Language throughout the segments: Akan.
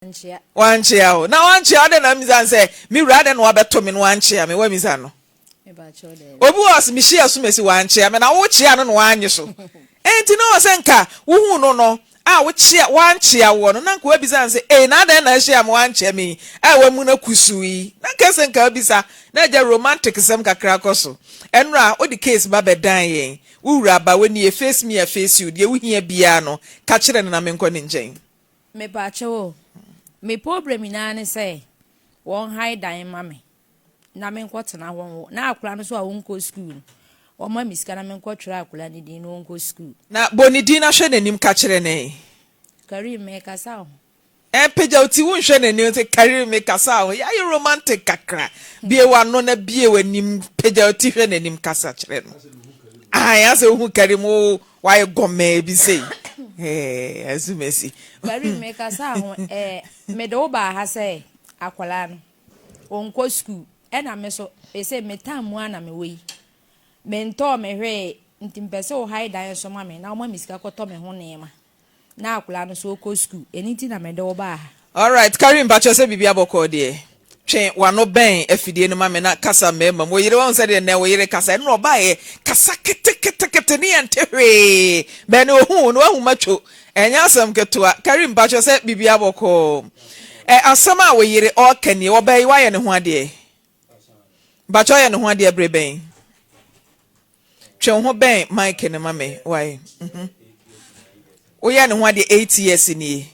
Wankyea. Wankyea wo. Na wankyea wo dɛn na misa no sɛ, me wura adɛn na wabɛto me na wankyea me? Woamisa no? Obi wɔ hɔ sɛ mehyia Asumasi wankyea me na wokyea no na wannye so. Enti na ɔwɔ sɛ nka wohuu no no a wokyea wankyea woɔ no na nka woabisa no sɛ, ei na adɛn na ahyia me wankyea me yi a wamuna kusuu yi? Na nka ɛsɛ nka wobisa na agya romantic sɛm kakra kɔ so. Ɛnora wode case ba bɛdan yɛn. Wo wura ba wɔ nie face me I face you deɛ wohia biara no ka kyerɛ no na menkɔ ne nkyɛn. Mepaakyɛw o, me problem nyinaa ne sɛ wɔn hae dan ma me na menkɔ tena hɔ nwo na akwadaa no nso a ɔnkɔ school no wɔma me sika na menkɔ twerɛ akwadaa no din na ɔnkɔ school. Na bɔ ne din na hwɛ n'anim ka kyerɛ no. Karim mekasa wo ho. Ɛ pagya wo ti wo nhwɛ n'anim sɛ Karim mekasa wo ho yɛayɛ romantic kakra bue w'ano na bue w'anim pagya wo ti hwɛ n'anim kasa kyerɛ no ahan asɛ wohu Karim wo wayɛ gɔmɛɛ bi sei ɛɛ asumasi. Karim mekasa ho ɛɛ mede wo baa ha sɛ akwadaa no ɔnkɔ school ɛna me so ɛsɛ me tam mu a na mewɔ yi mentɔɔ me hwee nti mpɛ sɛ wo hae dan so ma me na woma me sika kɔtɔ me ho nneɛma na akwadaa no so ɔkɔ school ɛno nti na mede wo baa ha. Alright Karim mpakyɛw sɛ biribi abɔkɔɔ deɛ twe wano bɛn afidie no ma me na kasa mmarima mu wo yere wahu sɛdeɛ nnɛ wo yere kasa ɛno na ɔbaeɛ kasa ketekete ne yɛnte hwee bɛn ne ohuu wo no wahu matwo ɛnyɛ asɛm ketewa Karim mpakyɛw sɛ biribi abɔkɔɔ ɛ asɛm a wo yere ɔɔka nie ɔbaa yi wayɛ ne ho adeɛ mpakyɛw ɔyɛ ne ho adeɛ bere bɛn Twe wo ho bɛn mic no ma me wai. Mhm. Woyɛ ne ho adeɛ 8 years nie.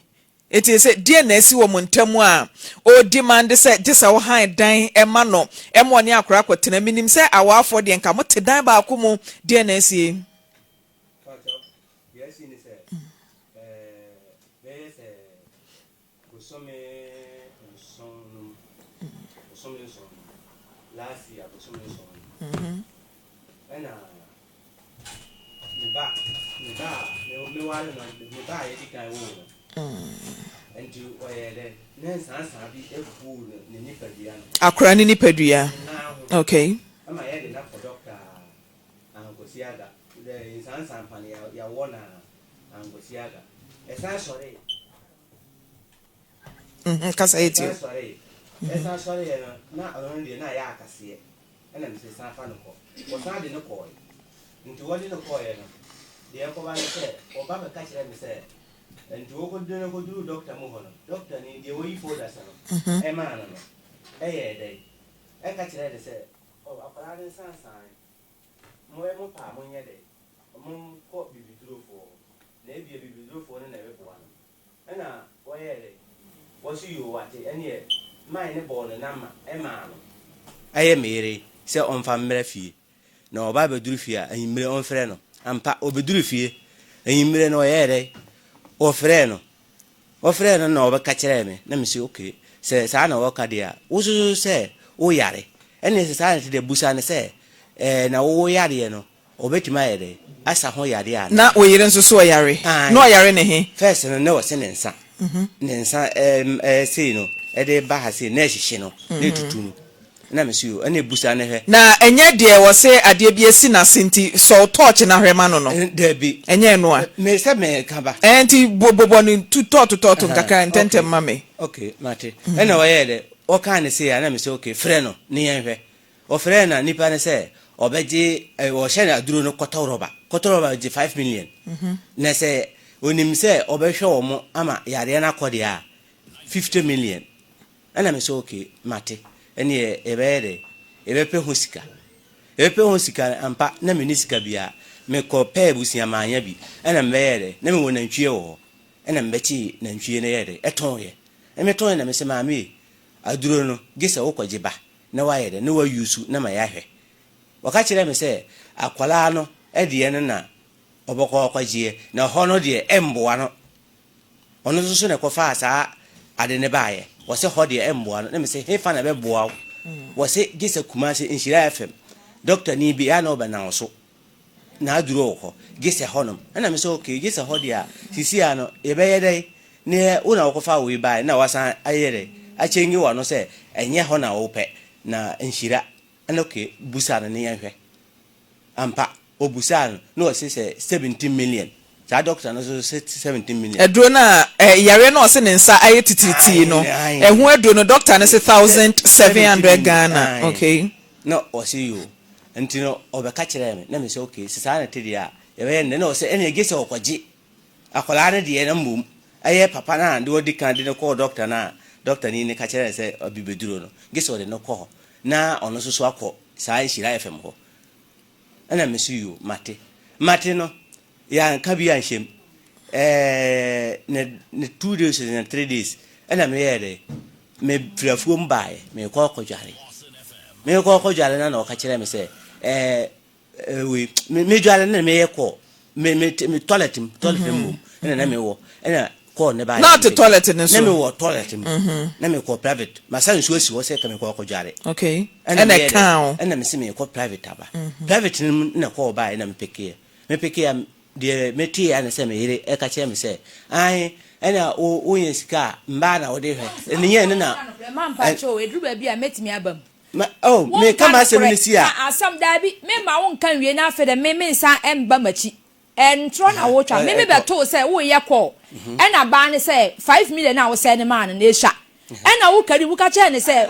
Eti sɛ deɛ na asi wɔ mo ntam a o demand sɛ gye sɛ wo han dan ɛma no ɛma ɔne akora akɔtena. Menim sɛ awaafoɔ deɛ nka mote dan baako mu. Deɛ na asie? Deɛ asi ne sɛ bɛyɛ sɛ Bosome nson no mu, bosome nson no mu, last year bosome nson no mu, ɛna me ba, me ba a me ware no, me ba a yɛdi kan woo no, nti ɔyɛ dɛ ne nsansan bi eguu ne nipadua no. Akora ne nipadua. Okay. Ɛma yɛde no akɔ dɔkta ankosi aga, dɛ nsansan pa no yɛawɔ no a ankosi aga, ɛsan sɔree. Mhm, kasa yɛ tie. Ɛsan sɔree. Ɛsan sɔreeɛ no, na ɔno no deɛ na ayɛ akaseɛ. Ɛna mese san fa no kɔ. Wɔsan de no kɔɔe. Nti wɔde no kɔɔeɛ no, deɛ ɛkɔba ne sɛ, ɔba bɛka kyerɛɛ me sɛ, nti wɔkɔde no kɔduruu dɔkta mu hɔ no, dɔkta ni, deɛ wɔyi folders no ɛmaa no no, ɛyɛɛ dɛn? Ɛka kyerɛɛ no sɛ, oh, akwadaa no nsansan, mo, mo paa monyɛ dɛn? Monkɔ bibidurofoɔ hɔ, na ebia bibidurofoɔ no na ɛbɛboa no. Ɛna wɔyɛɛ dɛ? Wɔse yoo wate ɛneɛ man no bɔɔ no nama maa no. Ɛyɛ me yere sɛ ɔmfa mmra fie na ɔba abɛduru fie a anwummere ɔmfrɛ no. Ampa ɔbɛduru fie anwummere no ɔyɛɛ dɛn? Ɔfrɛɛ no. Ɔfrɛɛ no na ɔbɛka kyerɛɛ me na mese okay sɛ saa na ɔka deɛ a wosusu sɛ woyare ɛneɛ sɛ saa na ɛte deɛ busa no sɛ ɛɛ na wo yareɛ no Ɔbɛtumi ayɛ dɛn asa ho yareɛ anaa? Na wo yere nso so ɔyare? Aane. Na ɔyare ne he? First no na ɔse ne nsa, ne nsa ɛɛm ɛɛ sei no ɛde ba ha sei na ɛhyehye no, na ɛtutu no. Na mese yoo, ɛna busa no hwɛ. Na ɛnyɛ deɛ wɔse adeɛ bi asi n'ase nti sɔ wo tɔɔkye na hwɛ ma no no? Dabi. Ɛnyɛ ɛno a? Me sɛ meka ba. Ɛɛ nti bobɔ no tu tɔɔto tɔɔto nkakra ntɛntɛm ma me. Okay, mate. Ɛna ɔyɛɛ dɛ, ɔkaa no sei a na mese okay, frɛ no ne yɛnhwɛ. Wɔfrɛɛ na nipa no sɛ ɔbɛgye ɛ wɔhyɛ no aduro no kɔtɔ rɔba kɔtɔ rɔba gye 5 million na sɛ onim sɛ ɔbɛhwɛ wɔn ama yareɛ no akɔ deɛ a 50 million. Ɛna me sɛ okay, mate, ɛneɛ yɛbɛyɛ dɛ yɛbɛpɛ ho sika ampa na menni sika biara. Mekɔ pɛɛ abusua maanya bi. Ɛna mebɛyɛ dɛ na mewɔ nantwie wɔ hɔ, ɛna mebɛkyee nantwie no yɛ dɛ ɛtɔnyɛ ɛmetɔnyɛ na mesɛ maame yi aduro no gye sɛ wokɔgye ba na wayɛ dɛ na wayusu na ma yɛahwɛ. Wɔka kyerɛɛ me sɛ akwadaa no deɛ no na ɔbɛkɔ akɔgyeɛ na hɔ no deɛ ɛmboa no. Ɔno nso so na ɛkɔfaa saa ade no baeɛ. Wɔsɛ hɔ deɛ ɛmboa no na mesɛ hefa na ɛbɛboa wo? Wɔsɛ gye sɛ Kumase Nhyira FM dɔkta ni bi ɛa na ɔbɛnam so na aduro wɔ hɔ gye sɛ hɔnom. Ɛna mesɛ okay, gye sɛ hɔ deɛ a sisi a no yɛbɛyɛ dɛn ne wo na wɔkɔfaa wei baeɛ na wasan ayɛ dɛn akyɛnge w'ano sɛ ɛnyɛ hɔ na wopɛ na nhyira. Ɛna okay, busa no ne yɛnhwɛ. Ampa ɔbusaa no na ɔse sɛ 17 million. Saa doctor no nso se 17 million. Aduro no a ɛ yareɛ no a ɔse ne nsa ayɛ titiritii no ɛho aduro no doctor no se 1700 Ghana okay. Na ɔse yoo nti no ɔbɛka kyerɛɛ me na me sɛ okay sɛ saa na ɛte deɛ a yɛbɛyɛ no dɛn na ɔse ɛneɛ gye sɛ ɔkɔgye akwadaa no deɛ na mmom ɛyɛ papa no a de ɔdi kan de no kɔɔ doctor no a doctor ni no ka kyerɛɛ no sɛ abibiduro no gye sɛ ɔde no kɔ hɔ na ɔno nso so akɔ saa Nhyira FM hɔ. Ɛna me so yoo, mate. Mate no, yɛanka bi anhyɛ mu. Ɛɛ, ne, ne 2 days ne 3 days, ɛna meyɛɛ dɛ, mefiri afuom baeɛ, merekɔ akɔdware. Merekɔ akɔdware no na ɔka kyerɛɛ me sɛ, ɛɛ, ɛɛ, wei, me, medware no na meyɛ kɔɔ, me, me, me toilet mu, toilet mu mmom, ɛna na mewɔ, ɛna kɔɔ ne baeɛ. Na ɔte toilet no so? Na mewɔ toilet mu. Na mekɔ private, masa nsuo asi hɔ sɛ ka mekɔ akɔdware. Okay. Ɛna ɛkaa wo? Ɛna mese merekɔ private aba. Private no mu na kɔɔ baeɛ na mepekeeɛ. Mepekeeɛ a, deɛ meteeɛ ara ne sɛ me yere ɛka kyerɛ me sɛ, ae, ɛna wo, wonya sika a, mmaa na wode hwɛ. Ɛno nyɛ ɛno na. Ma mpakyɛ o, ɛduru baabi a mɛtumi aba mu. Ma, oh, meka m'asɛm no si a. Ka asɛm, daabi, memma wonka nwie na afei deɛ me mensan mba m'akyi. Ntorɔ na wotwa. Me me bɛtoo sɛ woyɛ call ɛna baa no sɛ 5 million a wosɛe no maa no no esua. Ɛna wo Karim woka kyerɛɛ no sɛ.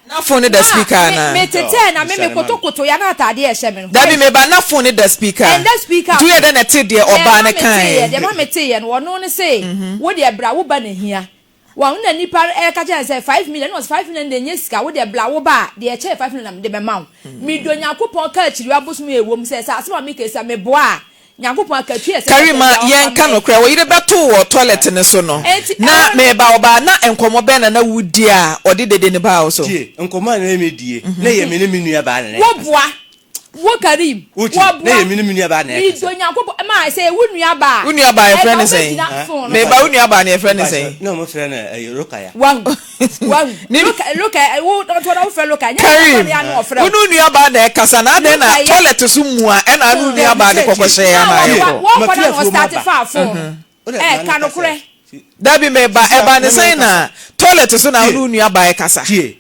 Na phone no da speaker anaa? Me tetɛɛ na me me koto koto ya na ataadeɛ ɛhyɛ me no. Dabi me ba na phone no da speaker. Ɛnda speaker. Nti woyɛ dɛn na ɛte deɛ ɔbaa no kaeɛ? Deɛ ma me teeɛ no ɔno no se wo deɛ bra wo ba na hia. Wɔn na nipa no ɛka kyerɛ no sɛ 5 million ɛna ɔsɛ 5 million deɛ nyɛ sika wo deɛ bla wo ba a deɛ ɛkyɛn 5 million na mede bɛma wo. Medɔ Nyankopɔn ka akyiriwa bosom a ɛwɔ mu sɛ sɛ asɛm a meka yi sɛ meboa a Nyankopɔn akatua ɛsɛ fata Karima biara ɔmfa yɛnka mma nokorɛ wo yere bɛtoo wɔ toilet no so no Enti na ɛhɔ no. meba wo baa na nkɔmmɔ bɛn na na wodi a ɔde dede no baa wo so? Tie, nkɔmmɔ a na medie na ɛyɛ me ne me nua baa na na Wo yɛkasa. boa. Wo Karim, Wotie? wɔboa. Na ɛyɛ me ne me nuabaa na Me ɛrekasa. dɔ Nyankopɔn ma sɛ wo nuabaa a, Wo nuabaa yɛfrɛ ɛka no sɛn? wobɛgyina phone no Meba so. wo nuabaa no yɛfrɛ no Mpakyɛ, sɛn? na wɔfrɛ no ɛyɛ Rukaya. Wahu, wahu. Ne Ruka, Ruka, wo ɔtɔ na wofrɛ Ruka, nyɛ Karim, nuabaa no ya na ɔfrɛ wo wo. ne wo nuabaa na ɛkasa na adɛn na Rukaya. toilet so mua ɛna ne wo Dabi, nuabaa de sɛ kɔkɔ tie. hyɛɛ Na ama wɔboa, ayɛ kɔ? wɔkɔ Mafiri na na afuom ɔstarte aba. faa phone no. Wo na Ɛ, ma ka no kasa. nokorɛ. Dabi meba, Sisi a, ɛbaa ne na sɛn na menkasa. toilet so na wo ne Tie, wo nuabaa ɛkasa? tie.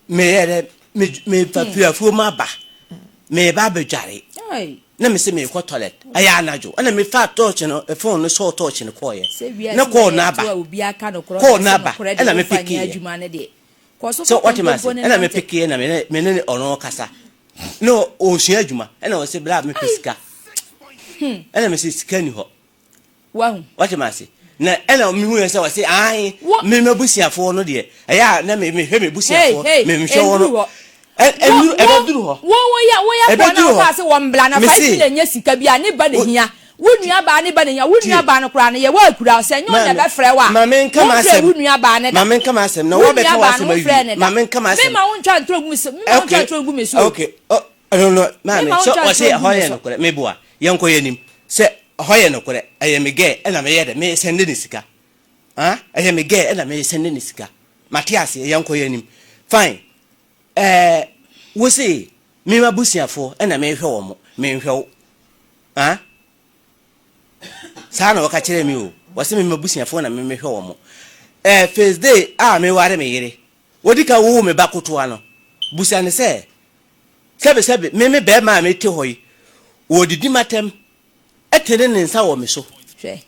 Meyɛ dɛ, me, mefa firi afuom aba. Mereba abɛdware. Na mese merekɔ toilet. Ɛyɛ anadwo. Ɛna mefaa torch no, phone no sɔɔ torch no kɔɔeɛ. Na call no aba. Call no aba. Ɛna me pickeeɛ. So wote me ase? Ɛna me pickeeɛ na me ne ɔno kasa. Na ɔresua adwuma. Ɛna ɔse bra mepɛ sika. Ɛna mese sika ni hɔ. Wahu. Wate me ase? Na ɛna mehuiɛ sɛ ɔse ae, Wo. me m'abusuafoɔ no deɛ, ɛyɛ a na me mehwɛ Hey, m'abusuafoɔ, hey, me mehwɛ ɛnduru wɔn no. hɔ. Ɛ, Wo, ɛnuru, wo, ɛbɛduru hɔ. wo, woyɛ, woyɛ kɔɔ na Ɛbɛduru hɔ. wokaa sɛ wɔn bla na 5 Mese, million nyɛ sika bi a, ne ba na wo, hia. Wo nua baa ne ba na hia. Wo tie. nua baa no koraa no, yɛwɔ akura, sɛ ɛnyɛ ɔno na Maame, ɛbɛfrɛ wo a, ma menka womfrɛɛ m'asɛm. wo nua baa no Ma da. menka m'asɛm, na Wo woabɛka nua baa no, w'asɛm womfrɛɛ awie. no Ma da. menka Me m'asɛm. ma wontwa ntorɔ ngu me so, me ma wontwa Okay, ntorɔ ngu me so o. okay. Oh, no, no, Me maame, ma sɛ wontwa ɔse ntorɔ ɛhɔ ngu me yɛ so. nokorɛ, meboa. Yɛnkɔ yɛn anim. Sɛ ɛhɔ yɛ nokorɛ, ɛyɛ me gɛɛ ɛna meyɛ dɛ, me sɛnde ne sika. Ah, ɛyɛ me gɛɛ ɛna me sɛnde ne sika. Mate aseɛ, yɛnkɔ yɛn anim. Fine. Ɛɛ, wo se me m'abusuafoɔ ɛna mehwɛ wɔn, menhwɛ wo. Ah, saa na wɔka kyerɛɛ me o. Wɔse me m'abusuafoɔ na me mehwɛ wɔn. Ɛɛ, first day a meware me yere, wɔdi kan woo me ba kotoa no, busa no sɛ, Sɛbesɛbe, me me barima a mete hɔ yi, ɔredidi m'atɛm, tene ne nsa wɔ me so, Hwɛ,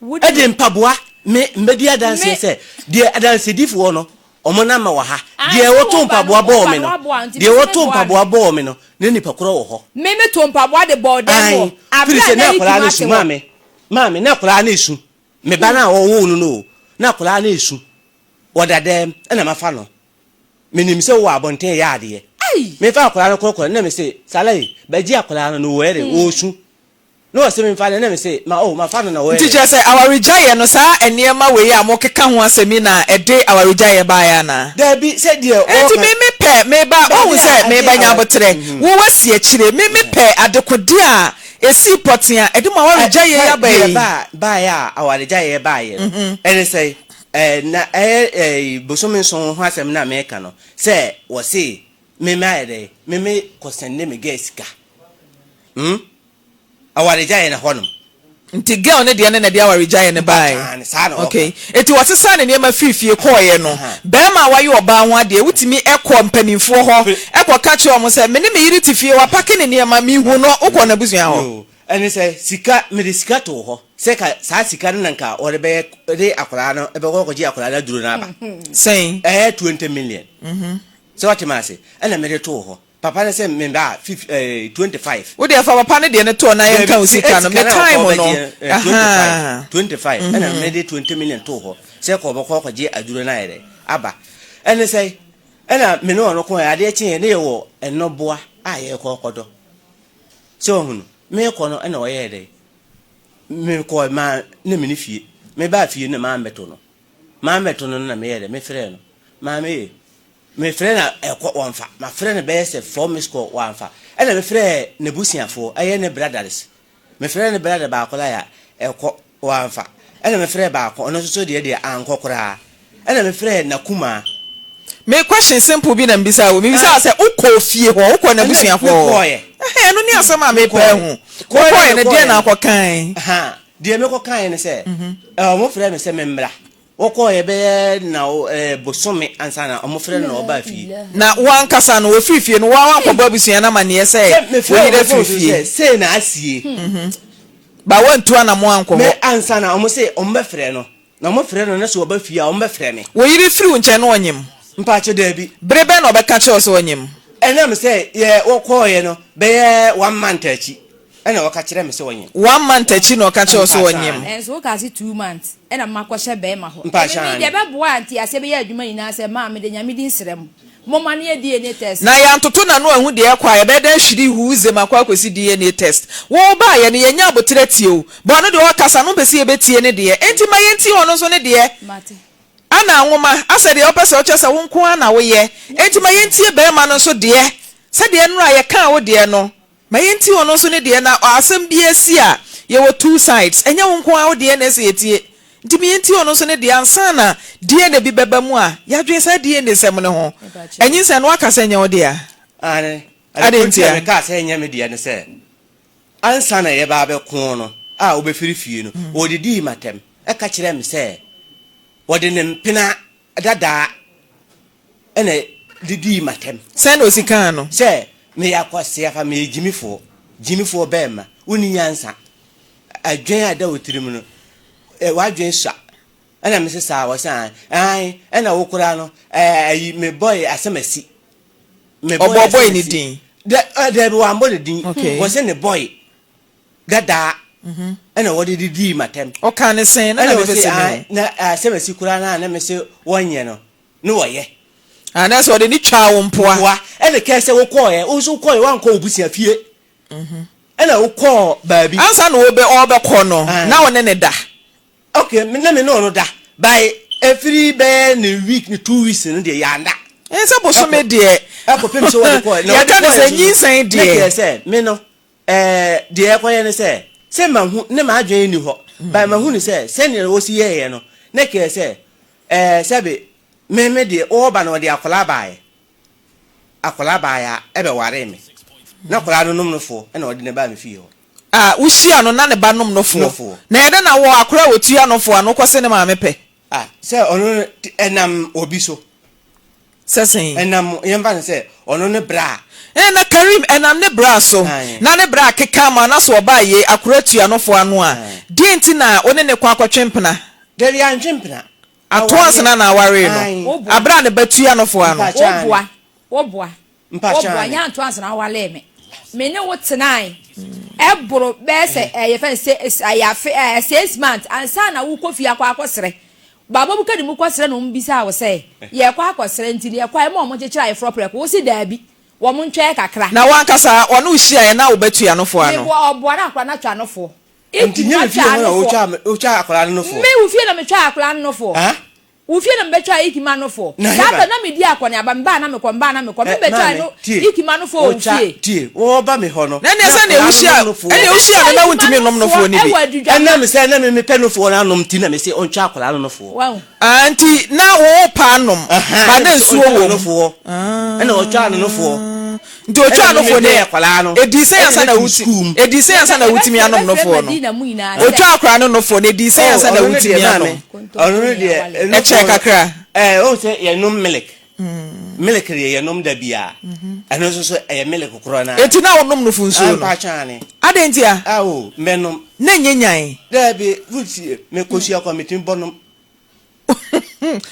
wo de deɛ. mpaboa, me, mɛdi adanseɛ Me. sɛ, deɛ adansedifoɔ no, wɔn namba wɔ ha, Ae, deɛ sɛ wɔtoo wo ba no, mpaboa wo bɔɔ ba me no no, waboa nti, deɛ me nso wɔtoo meboa no. mpaboa bɔɔ me no, na nipa korɔ wɔ hɔ. Me, metoo mpaboa de bɔɔ dan mu Ae, hɔ, firi aberɛ a sɛ na na Ricky akwadaa no no resu, ate hɔ. maame, maame, na akwadaa no resu, me ba no a wɔwoo no no o, na akwadaa no resu, ɔda dɛm, ɛna mafa no. Menim sɛ wowɔ abɔnten reyɛ adeɛ. Mefa akwadaa no korɔkorɔ no na mese, Salai, bɛgye akwadaa no na ɔyɛ dɛ, ɔresu. Na ɔse memfa no na mese, ma oh, mafa no na ɔyɛ Nti dɛ. kyerɛ sɛ awaregyaeɛ no, saa nneɛma wei a mokeka ho asɛm yi na ɛde awaregyaeɛ baeɛ anaa? Daabi, sɛ deɛ Enti ɔreka. me mepɛ, meba, woahu Baabi a sɛ ɛde meba nya aware. aboterɛ, wo woasi akyire, me mepɛ adekodeɛ a ɛsii pɔtee a ɛde mo awaregyaeɛ yi Fine, aba deɛ yi. ɛbaa, baeɛ a awaregyaeɛ baeɛ no, ɛne sɛn? Ɛɛ, na ɛyɛ ɛɛ bosome nson ho asɛm no a meka no, sɛ wɔse me mayɛ dɛn, me me kɔ sɛnde me girl sika. Hmm? Awaregyaeɛ no hɔnom. Nti girl no deɛ no na ɛde awaregyaeɛ no baeɛ? Aane, saa na wɔka. Okay. Nti wɔsesaa ne nneɛma firii fie kɔeɛ no, barima a wayɛ ɔbaa ho adeɛ, wotumi kɔ mpanimfoɔ hɔ kɔka kyerɛ wɔn sɛ, me ne me yere te fie, wapake ne nneɛma, mehu no, wokɔɔ n'abusua hɔ? Yoo. Ɛne sɛ, sika, mede sika too hɔ sɛ ka saa sika no na nka wɔde bɛyɛ de akwadaa no bɛkɔ akɔgye akwadaa no aduro no aba. Sɛn? Ɛyɛ 20 million. Sɛ wate me ase? Ɛna mede too hɔ. Papa no sɛ meba a fif ɛɛ 25. Wo deɛ fa papa no deɛ no to hɔ na yɛnka wo Dabi, sika no. sika Me no a time ɔkɔ no. bɛgye no ɛɛ Ahaa. 25, 25 ɛna mede 20 million too hɔ sɛ kɔ ɔbɛkɔ akɔgye aduro no ayɛ dɛ aba. Ɛne sɛ, ɛna me ne ɔno kɔɛ, adeɛ kyeeɛ ne yɛwɔ nnɔboa a yɛrekɔ akɔdɔ. Sɛ wahu no, merekɔ no ɛna ɔyɛɛ dɛn? Mekɔe maa na menni fie. Mebaa fie no na mammɛto no. Mammɛto no no na meyɛɛ dɛn? Mefrɛɛ no. Maame e, mefrɛ no a ɛkɔ wɔmfa. Mafrɛ no bɛyɛ sɛ four miss call wamfa. Ɛna mefrɛɛ n'abusuafoɔ, ɛyɛ ne brothers. Mefrɛɛ ne brada baako like a, ɛkɔ, wamfa. Ɛna mefrɛɛ baako, ɔno nso so deɛ deɛ ankɔ koraa. Ɛna mefrɛɛ n'akumaa. Me question simple bi na mebisa wo. Mebisa wo sɛ wokɔɔ fie hɔ, wokɔɔ n'abusuafoɔ hɔ? Mekɔɔeɛ. Ɛhɛn, ɛno ne asɛm a mepɛ Mekɔɔeɛ. ahu. Kɔɔeɛ na Wokɔɔeɛ no, deɛn mekɔɔeɛ na no, wokɔkae? ahaa, deɛ mekɔkaeɛ ne sɛ, wɔfrɛɛ me sɛ memmra. Wɔkɔɔeɛ bɛyɛ na ɛɛ bosome ansa na wɔfrɛ no na ɔbaa fie. Na wo ankasa no, wɔfiri fie no, wo ara woankɔbɔ abusua no amaneɛ sɛ Sɛ mefrɛɛ wo yere wɔn afiri phone so fie? sɛ sei na asie. But woantu anammɔn ankɔ Me hɔ? ansa na wɔse wɔbɛfrɛ no. Na wɔfrɛ no na sɛ ɔba fie a wɔbɛfrɛ me. Wo yere firi wo nkyɛn no ɔnyem? Mpakyɛ daabi. Bere bɛn na ɔbɛka kyerɛɛ wo sɛ ɔnyem? Ɛnam sɛ yɛ wɔkɔɔeɛ no bɛyɛ one month akyi ɛna ɔka kyerɛɛ me sɛ ɔnyem. One month akyi na ɔka kyerɛɛ wo sɛ Mpakyɛ ɔnyem? aane. Ɛnso wokaa se two months ɛna makɔhyɛ bɛɛma hɔ. Mpakyɛ Ɛno aane. deɛ ɛbɛboa a nteaseɛ bɛyɛ adwuma nyinaa sɛ maa mede Nyame din srɛ mo Momma no yɛ DNA test. Na yɛantoto n'ano anhu deɛ ɛkɔ a, yɛbɛyɛ dɛn ahwiri Huuze ma akɔ akɔsi DNA test? Wo baeɛ no, yɛnnya aboterɛ atie wo. But ɔno deɛ ɔrekasa no, wompɛ sɛ yɛbɛtie ne deɛ. Enti ma yɛntie ɔno nso ne deɛ. Mate. Ana nwoma, asɛ deɛ wopɛ sɛ wokyerɛ sɛ wo nko ara na woyɛ. Enti ma yɛntie barima no nso deɛ. Sɛdeɛ nnora a yɛkaa wo deɛ no, Ma yɛntie ɔno nso ne deɛ na asɛm biara si a yɛwɔ two sides ɛnyɛ wo nko ara wo deɛ na ɛsɛ yɛtie nti ma yɛntie ɔno nso ne deɛ ansa na DNA bi bɛba mu a yɛadwene saa DNA sɛm no ho Anyinsɛn no woaka sɛ ɛnyɛ wo dea? Aane, Adɛn ade korɔ nti a ntia? mekaa sɛ ɛnyɛ me dea ne sɛ, ansa na yɛreba abɛko no a wobɛfiri fie no, wɔdidii m'atɛm ka kyerɛɛ me sɛ wɔde ne mpena dadaa na didii m'atɛm. Sɛn na osi kaa no? Sɛ meyɛ akwasea fa, meyɛ gyimifoɔ, gyimifoɔ bɛɛma, wonni nyansa, adwen a ɛda wo tirim no, w'adwen sua. Ɛna mese saa, wɔse ae, ae, ɛna wo koraa no, ɛɛ, ayi, me bɔe asɛm asi. Me bɔe Ɔbɔɔ bɔe asɛm ne asi. din? Dɛ, daabi, wambɔ ne din. Okay. Wɔse ne bɔe dadaa ɛna wɔde didii m'atɛm. Ɔkaa ne sɛn? Na Ɛna na mepɛ wɔse sɛ ae, mehu. na asɛm asi koraa no a na mese wɔnyɛ no, ne wɔyɛ. Anaasɛ ɔde ne twaa wo mpoa. Mpoa. Ɛna kɛɛ sɛ wokɔɔɛ, wo nso wokɔɔɛ, woankɔ wo busua fie. Ɛna wokɔɔ baabi. Ansa na wɔbɛ, ɔrebɛkɔ no, Ae. na wo ne no da. Ok, me na me ne ɔno da, by ɛfiri bɛyɛ ne week ne two weeks no deɛ yɛanda. Ɛɛ sɛ bosome Ɛkɔ, deɛ. ɛkɔpem sɛ wɔde kɔɔɛ. Na wɔde Yɛka no kɔɔɛ sɛ nso no, nyinsɛn na deɛ. kyerɛ sɛ me no, Ɛɛ, deɛ ɛkɔyɛ ne sɛ, sɛ mahu, ne m'adwene nni hɔ, but mahu no sɛ, sɛdeɛ wɔsi yɛeɛ no, na ɛkyerɛ sɛ, ɛɛ, sɛbe, me, me deɛ, ɔreba no, ɔde akwadaa baeɛ. Akwadaa baeɛ a, ɛbɛwaree me. Na akwadaa no nom nofoɔ, ɛna ɔde no baa me fie hɔ. A, wohyia no, na ne ba nom nofoɔ. Nofoɔ. Na ɛyɛ dɛn na wɔ akwadaa a ɔtua nofoɔ ano kɔse ne maame pɛ? Ah, sɛ ɔno no, ɛnam obi so. Sɛ sɛn? Ɛnam, yɛmfa no sɛ, ɔno ne bra. Ɛɛ, na Kareem, ɛnam ne bra so, Ae. na ne bra keka ama na sɛ ɔbaa yei, akora tua nofo ano a, Ae. deɛn nti na wo ne no kɔ akɔtwe mpena? Dabi, antwe mpena. Ato ansa na awaree no, Ae. Woboa. aberɛ a ne ba tua nofo ano. Mpakyɛ aane. Woboa, woboa, Mpakyɛ woboa, aane. nyɛ anto ansa na awaree me. Me ne wo tenae, ɛboro bɛyɛ sɛ, ɛɛ, yɛfrɛ no sɛ, ɛyɛ afe, ɛɛ, 6 months, ansa na wokɔ fie akɔ akɔsrɛ. Baaba bu ka de mu kɔsrɛ na wɔn bisaa wo sɛ, Yɛrekɔ akɔsrɛ nti no yɛkɔ a ɛma wɔn kyekyere ayeforɔ prɛko? Wo se daabi, wɔn ntwɛn kakra. Na w'ankasa ɔne wo hyiaeɛ na wobɛtua nofoɔ ano? Meboa, ɔboa na akwadaa no atwa nofoɔ. Nti If nyɛ me fie matwa hɔ na anofoɔ. wotwa me wotwa akwadaa no nofoɔ? Me wo fie na metwaa akwadaa no nofoɔ. Ah? Wo fie na mebɛtwaa Ikima nofoɔ. Na Saa heba? berɛ no na medi akɔneaba, mebaa na mekɔ, mebaa na mekɔ. Me Eh, bɛtwaa maame, no tie. Ikima nofoɔ wɔ wo Wotwa, fie. tie, wɔba me hɔ no, Na ɛneɛ na sɛdeɛ akwadaa no wohyia, nom nofoɔ. ɛneɛ wohyia no Mebɛtwaa na Ikima wontumi nnom nofoɔ nofoɔ no bi. wɔ Adudwama. Ɛnam sɛ na me mepɛ nofoɔ no anom nti na mese ɔntwa akwadaa no nofoɔ. Wahu? Ah, nti na wo pa anom, Aha, ba na na mese nsuo ɔntwa no wɔ mu. nofoɔ. Ɛna ɔtwaa no nofoɔ. Nti otwaa Ɛna no me fo ne mebɛɛ akwadaa no. edii sɛn Ɛde ansa no na firi wuti sukuu mu. edii sɛn ansa na wutumi Yɛbɛfrɛ anom yɛbɛfrɛ nofoɔ no? Madina mu nyinaa sɛ. Otwaa akwadaa no nofoɔ no edii sɛn Oh, ansa na ɔno ne wutumi deɛ anom? maame. Ɔno ne deɛ Ɛkyɛɛ nofoɔ no. kakra. Ɛɛ, wohu sɛ yɛnom milk. Milk deɛ yɛnom da biara. Ɛno nso so ɛyɛ milk korɔ no ara. Enti na wonom nufu nsuo no? Mpakyɛ aane. Adɛn ntia? Ao, mɛnom. Na ɛnyɛ nyan? Daabi, wotie, me kosua kɔ metumi bɔ nom.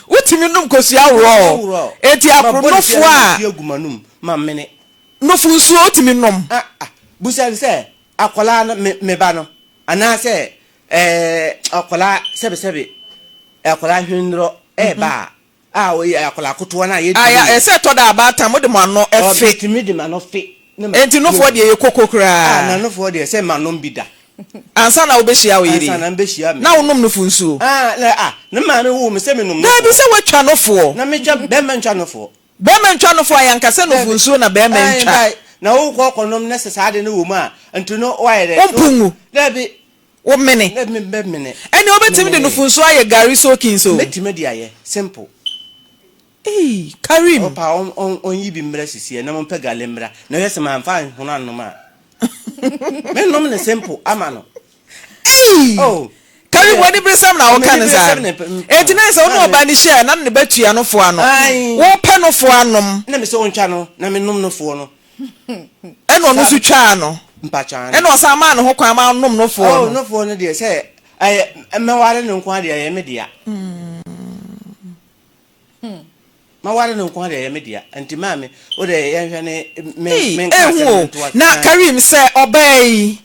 Wotumi nom kosua worɔɔ? Enti akoronofoɔ a. Mabɔ agu m'anum, mamene. Nufu nsuo wotumi nom? Ah, ah, busa no sɛ, akwadaa no, me, me ba no, anaasɛ ɛɛ, akwadaa, sɛbesɛbe, akwadaa hwennorɔ ɛɛba a, A ɔyɛ akwadaa ketewa no a yɛntumi. A yɛ sɛ ɛtɔ da a abaatan mode mo ano fe. Metumi de m'ano fe. Enti nofoɔ deɛ yɛ koko koraa. A na nofoɔ deɛ sɛ manom bi da. Ansa na wobɛhyia wo yere yi. Ansa na mebɛhyia me. Na wonom nofo nsuo. A na a ne maame woo me sɛ menom nofoɔ. Daabi sɛ woatwa nofoɔ. Na metwa bɛrima ntwa nofoɔ. Bɛrima ntwa nofoɔ a yɛanka sɛ nofo nsuo na bɛrima ntwa. Na wokɔ kɔnom na sɛ saa ade no wɔ mu a nti no woayɛ dɛ. Wompo ngu. Daabi. Wo mene. Mɛmene. Ɛnneɛ wobɛtumi de nufunsuo ayɛ gari soakings o. Mɛtumi de ayɛ, simple. Eii Karim. Ɔpa ɔnyi bi mmra sisiɛ na mompɛ gari mmra na hwɛ sɛ mamfa anhono annom a. Mɛnom no simple ama no. Eii Oh. Karim w'ani beresɛm na woka no saa no. Enti na ayɛ sɛ wo ne ɔbaa no hyia a na ne ba tua nofoɔ ano. Wopɛ nofoɔ anom. Na mesɛ ɔntwa no na menom nofoɔ no. Ɛna ɔno nso twaa no. Ɛna ɔsan maa ne ho kwan ma ɔnom nofoɔ no. Oh, nofoɔ no deɛ sɛ ɛyɛ mɛware no nko ara deɛ ɛyɛ me dea. Maware no nko ara deɛ ɛyɛ me dea. Nti maame, wo deɛ yɛnhwɛ ne me me nka asɛm no ntoa. Na Karim sɛ ɔbaa yi,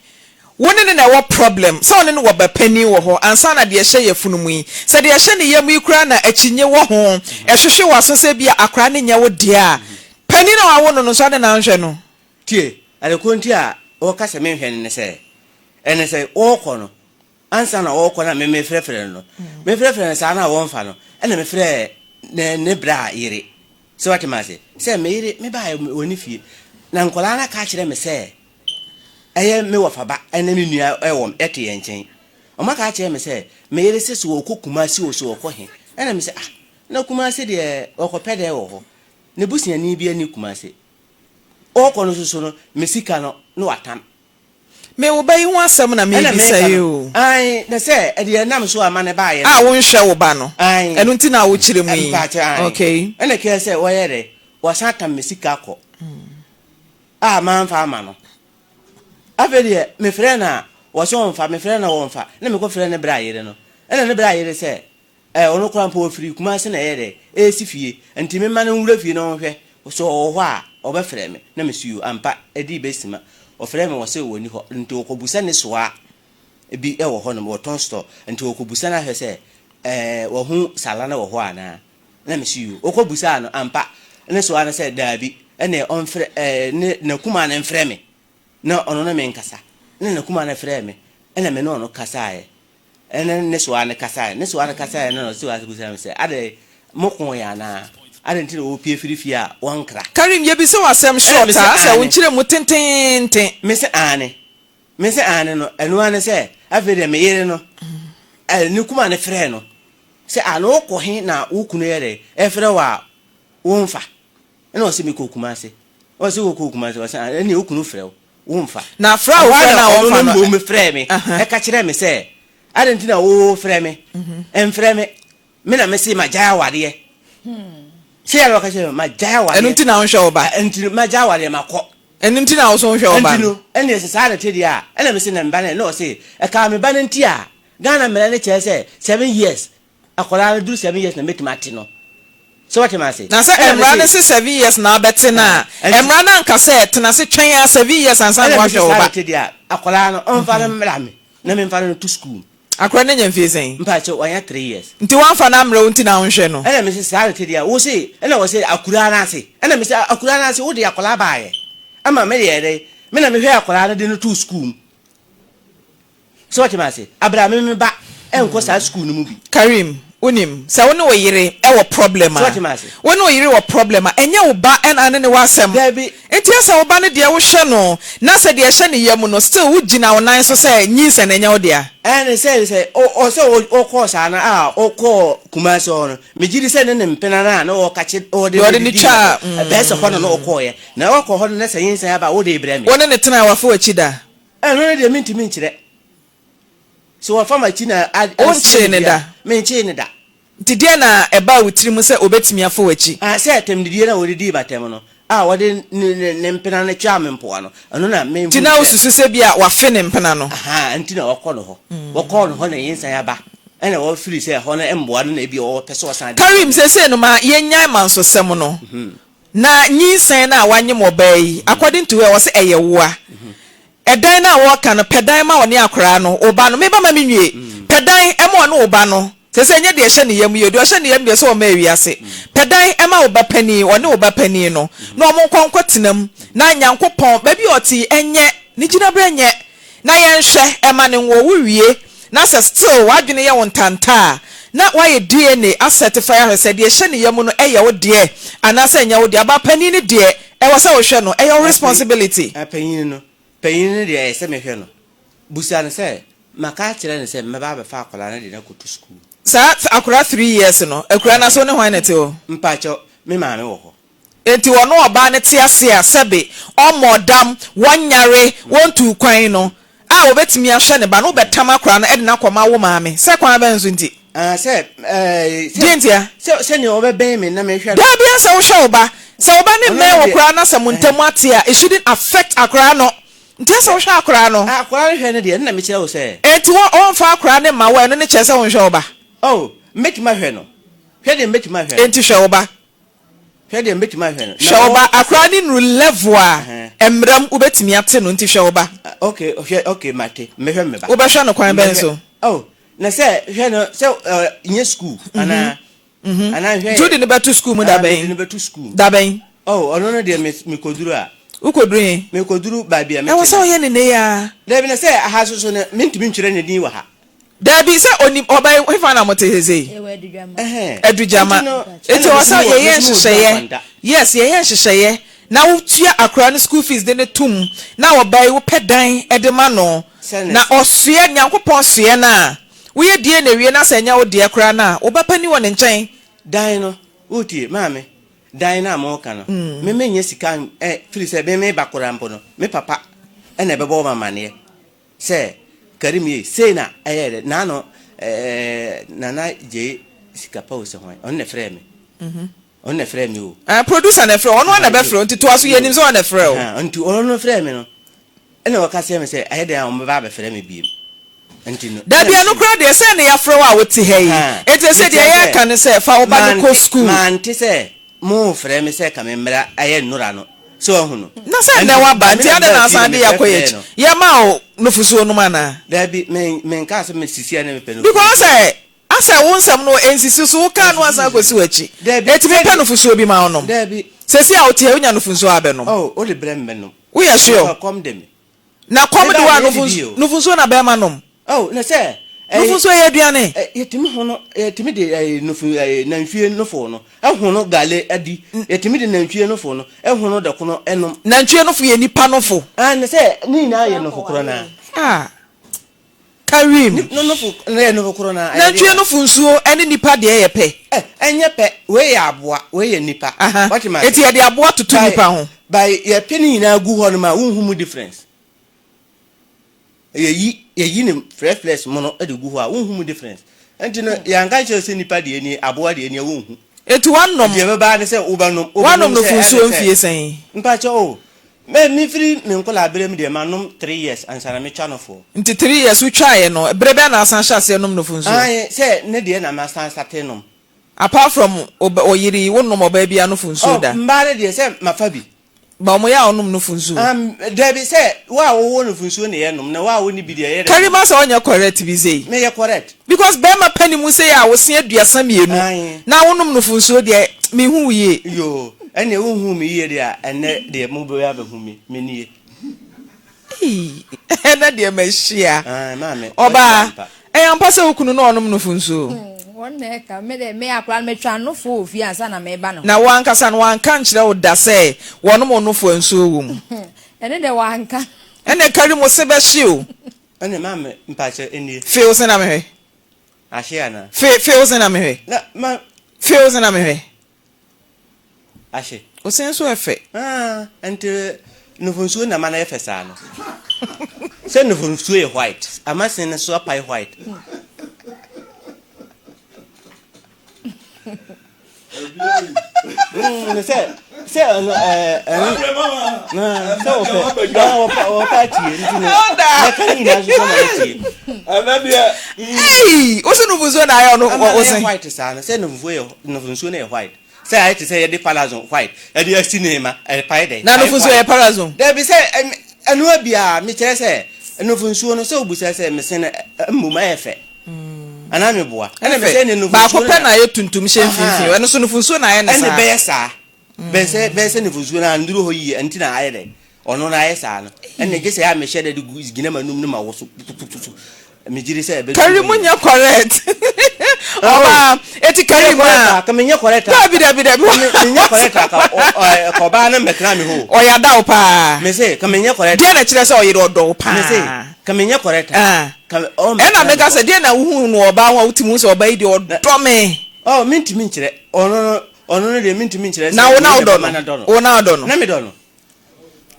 wo ne no na ɛwɔ problem, sɛ ɔne no wɔ ba panin wɔ hɔ ansa na deɛ ɛhyɛ yafunu mu yi. Sɛ deɛ ɛhyɛ ne yam yi koraa na akyinnye wɔ ho, ɛhwehwe w'aso sɛ ebia akwadaa no nyɛ wo dea a, Panin a wawo no no nso, adɛn na wonhwɛ no? Tie, ade koro nti a wɔka sɛ menhwɛ no ne sɛ, ɛne sɛ ɔrekɔ no, ansa na ɔrekɔ no a me mefrɛfrɛ no no, mefrɛfrɛ no saa no a wɔmfa no, ɛna mefrɛɛ ne ne bra yere, sɛ wate me ase, sɛ me yere, mebaeɛ wɔ ne fie, na nkwadaa no aka akyerɛ me sɛ ɛyɛ me wɔfa ba ne me nua ɛwɔ ɛte yɛn nkyɛn, wɔn aka akyerɛ me sɛ me yere sɛ sɛ ɔrekɔ Kumasi o, sɛ ɔrekɔ he, ɛna me sɛ ah, na Kumasi deɛ ɔkɔpɛ dɛn wɔ hɔ, Ne busuani bi nni Kumasi. Ɔɔkɔ no soso no, me sika no, na watam. Me wo ba yi ho asɛm na Ɛna merebisa meka yi no, o. ae, na sɛ ɛdeɛ ɛnam so ama no baeɛ no A deɛ. wonhwɛ wo ba no. Ae. Ɛno nti na wokyerɛ mu yi. Mpakyɛ, ae. Okay. Ɛna kɛɛ sɛ wɔyɛ dɛ, wɔasan atam me sika akɔ a mamfa ama no. Afei deɛ, mefrɛ no a, wɔse ɔmfa, mefrɛ no a ɔmfa. Ɛna mekɔfrɛɛ ne bra yere no. Ɛna ne bra yere sɛ, Ɛɛ, ɔno koraa mpo ɔfiri Kumase na ɛyɛ dɛ ɛresi fie, nti memma no nwura fie na ɔnhwɛ, sɛ ɔwɔ hɔ a ɔbɛfrɛ me. Na mese yoo, ampa, ɛdii bɛsima, ɔfrɛɛ me ɔse ɔnni hɔ, nti ɔkɔbusa ne soa bi wɔ hɔnom, wɔtɔn store, nti ɔkɔbusa no ahwɛ sɛ ɛɛ wahu Sala no wɔ hɔ anaa. Na mese yoo, ɔkɔbusaa no, ampa, ne soa no sɛ daabi, ɛneɛ ɔmfrɛ ɛɛ ne n'akumaa no mfrɛ me na ɔno ne me nkasa. Na n'akumaa no frɛɛ me, ɛna me ne ɔno kasaeɛ. Ɛnna ne soa no kasaeɛ. Ne soa no kasaeɛ no na ɔsee ase bisaa me sɛ, Adɛn, mokoeɛ anaa? Adɛn nti na wɔpue firi fie a wɔnkra? Karim, yɛbisa wo asɛm Ɛnna short mese, a, asɛ wo Aane. nkyerɛ mu tenteenten. Mese, Aane. Mese, Aane no, ɛno ara ne sɛ, afei deɛ me yere no, ɛ, ne kumaa no frɛɛ no sɛ, Ah, na wokɔ he na wo kunu yɛ dɛn, ɛfrɛ wo a womfa? Ɛna ɔse, Mekɔ Kumase. Ɔse, Wokɔ Kumase? Ɔse, Aane. Ɛnneɛ wo kunu frɛ wo. Womfa. Na frɛ a Ɛhɔ wofrɛ ara no na a ɔno wɔmfa no no mmom frɛɛ me ka kyerɛɛ me sɛ, Adɛn nti na worefrɛ me? Mfrɛ me. Me na mese magyae awareɛ. Sei ara na ɔka kyerɛɛ me, magyae awareɛ. Ɛno nti na wonhwɛ wo ba? Nti no, magyae awareɛ, makɔ. Ɛno nti na wo nso wonhwɛ wo ba Nti no? no, ɛnneɛ sɛ saa na ɛte deɛ a, ɛna mese na me ba no ɛ? Na ɔse, ɛkaa me ba no nti a, Ghana mmara no kyerɛ sɛ seven years Akwadaa no duru seven years na mɛtumi ate no. So wate me ase? Na sɛ Ɛna mmara no mese. se seven years na wobɛte no a, Ɛnti. mmara no anka sɛ tena ase twɛn ara seven years ansa na Ɛna mese woahwɛ wo saa ba. na ɛte deɛ a, akwadaa no ɔmfa no mmra me na memfa no nto school. Akwadaa no anya mfie sɛn? Mpakyɛw, wanya three years. Nti woamfa no ammrɛ wo nti na wonhwɛ no? Ɛna mese saa na ɛte deɛ a, wo se, ɛna wɔse akuraa no ase. Ɛna mese akuraa no ase, wode akwadaa baeɛ ama me deɛ dɛn? Me na mehwɛɛ akwadaa no de no too school mu. So wate me ase? Abrɛ a me me ba nkɔ saa school no mu bi. Karim, wonim, sɛ wo ne wo yere wɔ problem So wate a, me ase? wo ne wo yere wɔ problem a, ɛnyɛ wo ba na ne ne wɔ asɛm. Dabi. Nti asɛ wo ba no deɛ wohwɛ no, na sɛ deɛ ɛhyɛ ne yam no, still wo gyina wo nan so sɛ nyinsɛn no ɛnyɛ wo dea. Ɛne sɛ sɛ ɔ ɔ sɛ ɔ ɔkɔɔ saa no a ɔkɔɔ Kumasi hɔ no, megye di sɛ ne ne mpena no a na ɔka kye ɔde Deɛ no ɔde no didii no twaa, no, ɛbɛyɛ sɛ hɔ na na mm. ɔkɔeɛ. Na ɔkɔ hɔ no na sɛ nyinsɛn aba a, wode rebrɛ me. Wo ne no tenae, wafa w'akyi da? Ɛno no deɛ mentumi nkyerɛ. Sɛ wafa m'akyi na asie Wonkyee me no deɛ da? a, menkyee no da. Nti deɛn na ɛbaa wo tirim sɛ ɔbɛtumi afa w'akyi? Ah, sɛ atɛmdidie no a wɔdidii m'atɛm no, A ɔde ne ne ne mpena no twaa me mpoa no, ɛno na me Nti na wosusu sɛ bi a wafe ne mpena no? Ahaa, nti na wɔkɔ no hɔ. Wɔkɔɔ no hɔ na nyinsɛn aba, ɛna wɔfiri sɛ ɛhɔ no mmoa no na ebia ɔpɛ sɛ ɔsan de. Karim, seesei no ma yɛnnyae mansosɛm no, na nyinsɛn no a wanyem ɔbaa yi, according to her, ɔse ɛyɛ woa. Ɛdan no a wɔreka no, pɛ dan ma ɔne akwadaa no, wo ba no. Me ba ma menwie. Pɛ dan ma ɔne wo ba no. Seesei ɛnyɛ deɛ ɛhyɛ ne yam yi o, deɛ ɔhyɛ ne yam deɛ sɛ ɔmmaa wiase. Pɛ dan ma wo ba panin, ɔne wo ba panin no, na wɔn nkɔ nkɔtena mu, na Nyankopɔn, baabi a ɔte yi, ɛnyɛ, ne gyinaberɛ nyɛ, na yɛnhwɛ, ɛma no nwo, wo wie, na sɛ still w'adwene yɛ wo ntanta a, na woayɛ DNA asɛtifai ahwɛ sɛ deɛ ɛhyɛ ne yam no yɛ wo deɛ anaasɛ ɛnyɛ wo deɛ. Aba panin no deɛ, ɛwɔ sɛ wohwɛ no, ɛyɛ wo responsibility. Panyin no, panyin no deɛ ɛyɛ sɛ mehwɛ no. Busa no sɛ, maka akyerɛ no sɛ mɛba abɛfa akwadaa no de no akɔto sukuu. Saa akwadaa 3 years no, akwadaa no ase wo ne hwan na ɛte hɔ? Mpakyɛw, me maame wɔ hɔ. Enti ɔno ɔbaa no te ase a sɛbe ɔmmɔɔ dam, wɔnyare, wɔntuu kwan no, a ɔbɛtumi ahwɛ ne ba no, wobɛtam akwadaa no de no akɔma wo maame? Sɛ kwan bɛn so nti? Ah, sɛ, ɛɛ, sɛ. Deɛ ntia? Sɛ, sɛnea ɔbɛbɛn me na mehwɛ no. Daabi, ɛnsɛ wohwɛ wo ba. Sɛ wo ba no Ɔno mmɛn no wo deɛ, koraa na sɛ mo ɛhɛn. ntam ate a, it shouldn't affect akwadaa no. Nti ɛsɛ wohwɛ akwadaa no. Ah, akwadaa no hwɛ no deɛ, ɛno na mekyerɛ wo sɛ. Enti wɔ, ɔmfa akwadaa no mma wo a, ɛno ne kyerɛ sɛ wonhwɛ wo ba? Oh, mɛtumi ahwɛ no. Hwɛ deɛ mɛtumi ahwɛ no. Enti hwɛ wo ba. Hwɛ deɛ mɛtumi ahwɛ no. Na Hwɛ wo ba. ɔka sɛ. Akwadaa no nnuru level a Ɛhɛn. mmara mu wobɛtumi ate no, nti hwɛ wo ba. Ah, okay, hwɛ, okay, mate. Mɛhwɛ me ba. Wobɛhwɛ no kwan bɛn Mɛhwɛ, so? oh, na sɛ, hwɛ no, sɛ, ɛ, nyɛ sukuu, anaa? Anaa nhwɛ Nti wode yɛ. no bɛto sukuu mu da Ah, mede bɛn? no bɛto sukuu. Da bɛn? Oh, ɔno no deɛ, me, mekɔduru a. Wokɔduru he? Mekɔduru baabi a Ɛwɔ mete sɛ no. woyɛ no nnɛ yi ara. Dabi, na sɛ aha nso so no, mentumi ntwerɛ ne din wɔ ha. Dabi, sɛ onim, ɔbɛn, hefa na mote seesei? Yɛwɔ Adugyama. Ɛhɛn. Adugyama. Nti no, Nti ɛna ɛwɔ mese sɛ mewɔ, yɛyɛ mese mewɔ du nhyehyɛeɛ. akwanta. Yes, yɛyɛ nhyehyɛeɛ na wotua akwadaa no school fees de no to mu, na ɔbaa yi wopɛ dan de ma no, Sɛ ne na ɔsoɛ, Nyankopɔn soɛ no a, woyɛ DNA wie na sɛ ɛnyɛ wo deɛ koraa no a, wo ba panin wɔ ne nkyɛn. Dan no, wotie, maame, dan no a moreka no, me mennya sika ɛ, firi sɛ me meba koraa mpo no, me papa na ɛbɛbɔ me amaneɛ sɛ Karim ei, sei na ɛyɛɛ dɛ, naano ɛɛ Nana Gyei sika pa o sɛ hwan, ɔno na ɛfrɛɛ me, ɔno na ɛfrɛɛ me o. Ɛɛ, producer na ɛfrɛ wo, ɔno ara na ɛbɛfrɛ wo, nti toa so, yɛnim sɛ ɔno na ɛfrɛ wo. Nti ɔno no frɛɛ me no, ɛna ɔka kyerɛɛ me sɛ ɛyɛ dɛn a wɔbɛba abɛfrɛ me bio. Nti no, Dabi, ɛna ɛno koraa deɛ, sɛ na yɛafrɛ wo a wote ha yi, enti ɛsɛ deɛ mekyerɛ sɛ yɛreka ne sɛ fa wo ba no kɔ mante sukuu. mante sɛ morefrɛ me sɛ ka me mmra ɛyɛ nnora no, so wahu no. Na sɛ nnɛ Ɛnti woaba, me nti na adɛn na mebaa fie na asan de yɛ akɔ yɛn mefrɛfrɛɛ akyi? no. Yɛmaa wo nufosuo nom anaa? Dabi, me menkaa sɛ me sisi a na mepɛ nufosuo. Because sɛ asɛ wo nsɛm no ɛnsisi so, wokaa no asan akɔsi w'akyi. Dabi, Enti mepɛ sɛdeɛ nufosuo bi ma wo nom. Dabi. Seesei a wote ha yi, wonya nufosuo a bɛnom? Oh, wode brɛ me mɛnom. Woyɛ sure? Anɔpa kɔm de me. Na kɔm de wo a, Meba nufu nsuo na bɛrima nom. Oh, na sɛ. Nufu nsuo yɛ aduane. Yɛtumi hono, yɛtumi de ɛɛ nufu ɛɛ nantwie nofo no ɛhono gale adi. Yɛtumi de nantwie nofo no ɛhono dɔkono ɛnom. Nantwie nofo yɛ nipa nofo. Ah, na sɛ ne nyinaa yɛ nofo korɔ naa. Ah, Karim. Ne no nofo no yɛ nofo korɔ naa. Nantwie nofo nsuo ɛne nipa deɛ yɛ pɛ. Ɛ ɛnyɛ pɛ, wei yɛ aboa, wei yɛ nipa. Aha, Wate ma ase. eti yɛde aboa toto nipa ho. By yɛpɛ ne nyinaa gu hɔ nom a wonhu mu difference. Yɛyi yɛyi ne fresh fresh mono de gu hɔ a wonhu mu difference. Nti no yɛanka nkyerɛ sɛ nipa deɛ nie aboa deɛ nie wonhu. Eti wanom. Deɛ ɛbɛba ne sɛ wobɛnom. Wanom Wobɛnom no sɛ fo ɛne nsuo sɛ mfie sɛn? Mpakyɛ o me mefiri me nkwadaa berɛ mu deɛ manom 3 years ansa na metwa nofoɔ. Nti 3 years wotwaeɛ no berɛ bɛn na asan hyɛ aseɛ nom nofo nsuo? Ae sɛ ne deɛ na masan sate nom. Apart from wo yere yi, wonnom ɔbaa biara nofo nsuo Oh, da? mmaa no deɛ sɛ mafa bi. Ba wɔn yɛ a wɔnom nofo nsuo? Um, dabi sɛ wo a wowɔ nofo nsuo na yɛnom na wo a wonni bi deɛ yɛ dɛ Karima nom. sɛ ɔnyɛ correct bi sei. Meyɛ correct. Because bɛɛma pɛ ne mu sei a wo se 32 Ae. na wonom nofo nsuo deɛ menhu wo yie. Yoo, ɛnneɛ wonhuu me yie deɛ a, ɛnnɛ deɛ mobɛyɛ abɛhu me, me nie. Ei, ɛnɛ deɛ mahyia. Ae, maame, Ɔbaa, wahyia ampa. ɛyɛ ampa sɛ wo kunu no ɔnom nofo nsuo? Wɔn na ɛka, me deɛ, me akwadaa no metwa nofo wɔ fie ansa na meba ne hɔ. Na wo ankasa no wanka ankyerɛ wo da sɛ wɔnom wo nofo a nsuo wɔ mu? Ɛno deɛ wanka. Ɛnna kari mo se bɛhye o. Ɛnna maame, mpakyɛ, ɛnie. Fe wo se na mehwɛ. Ahye anaa? Fe, fe wo se na mehwɛ. Na, ma. Fe wo se na mehwɛ. Ahye. Wo se nso ɛfɛ. Ah, nti nufunsuo na ama no yɛ fɛ saa no. Sɛ nufunsuo yɛ white, ama se no so apae white. Mm, sɛ sɛ ɛno ɛɛ ɛno na sɛ ɔpɛ ɔpɛ ɔpɛ atie nti no mɛka ne nyinaa nso sɛ ma atie. Ɛnɛ deɛ. Ei, wosi nufusuo na ayɛ ɔno ɔsɛn. Ɛma white saa no sɛ nufusuo yɛ nufusuo no yɛ white sɛ ayɛ te sɛ yɛde palazon white ɛde asi ne ma ɛpae dɛ. Na nufusuo yɛ palazon. Dabi sɛ ɛnoa biara mekyerɛ sɛ nufusuo no sɛ obusa sɛ mese no mmom ɛyɛ fɛ. Anaa meboa. Ɛna me sɛ ne nufu Baako pɛ na ayɛ tuntum hyɛ mfimfini. Ɛno so nufu nsuo na ayɛ ne saa. Ɛna bɛyɛ saa. Bɛyɛ bɛyɛ sɛ nufu nsuo na anduru hɔ yie ɛnti na ayɛ dɛ. Ɔno na ayɛ saa no. Ɛna gye sɛ yɛ a mehyɛ dɛ de gu gyina m'anum no ma wɔ so tutututu. Megye di sɛ ɛbɛduru Kari mu nyɛ correct. Ɔbaa eti kari mu a. Ka menyɛ correct a. Dabi dabi dabi. Ka menyɛ correct a ka ɔbaa no mmɛtena me hɔ. Ɔyɛ adaw paa. Me se ka menyɛ correct. Deɛ na kyerɛ sɛ ɔyere ɔdɔ wo paa. Me se ka menyɛ correct a. Ɛna meka sɛ, Deɛn na wohuu no wɔ ɔbaa ho a wotumi hu sɛ ɔbaa yi deɛ ɔdɔ me? Oh, mentumi nkyerɛ. Ɔno no, ɔno no deɛ mentumi nkyerɛ sɛ Na wo na wodɔ no? Wo na wodɔ no? Na medɔ no.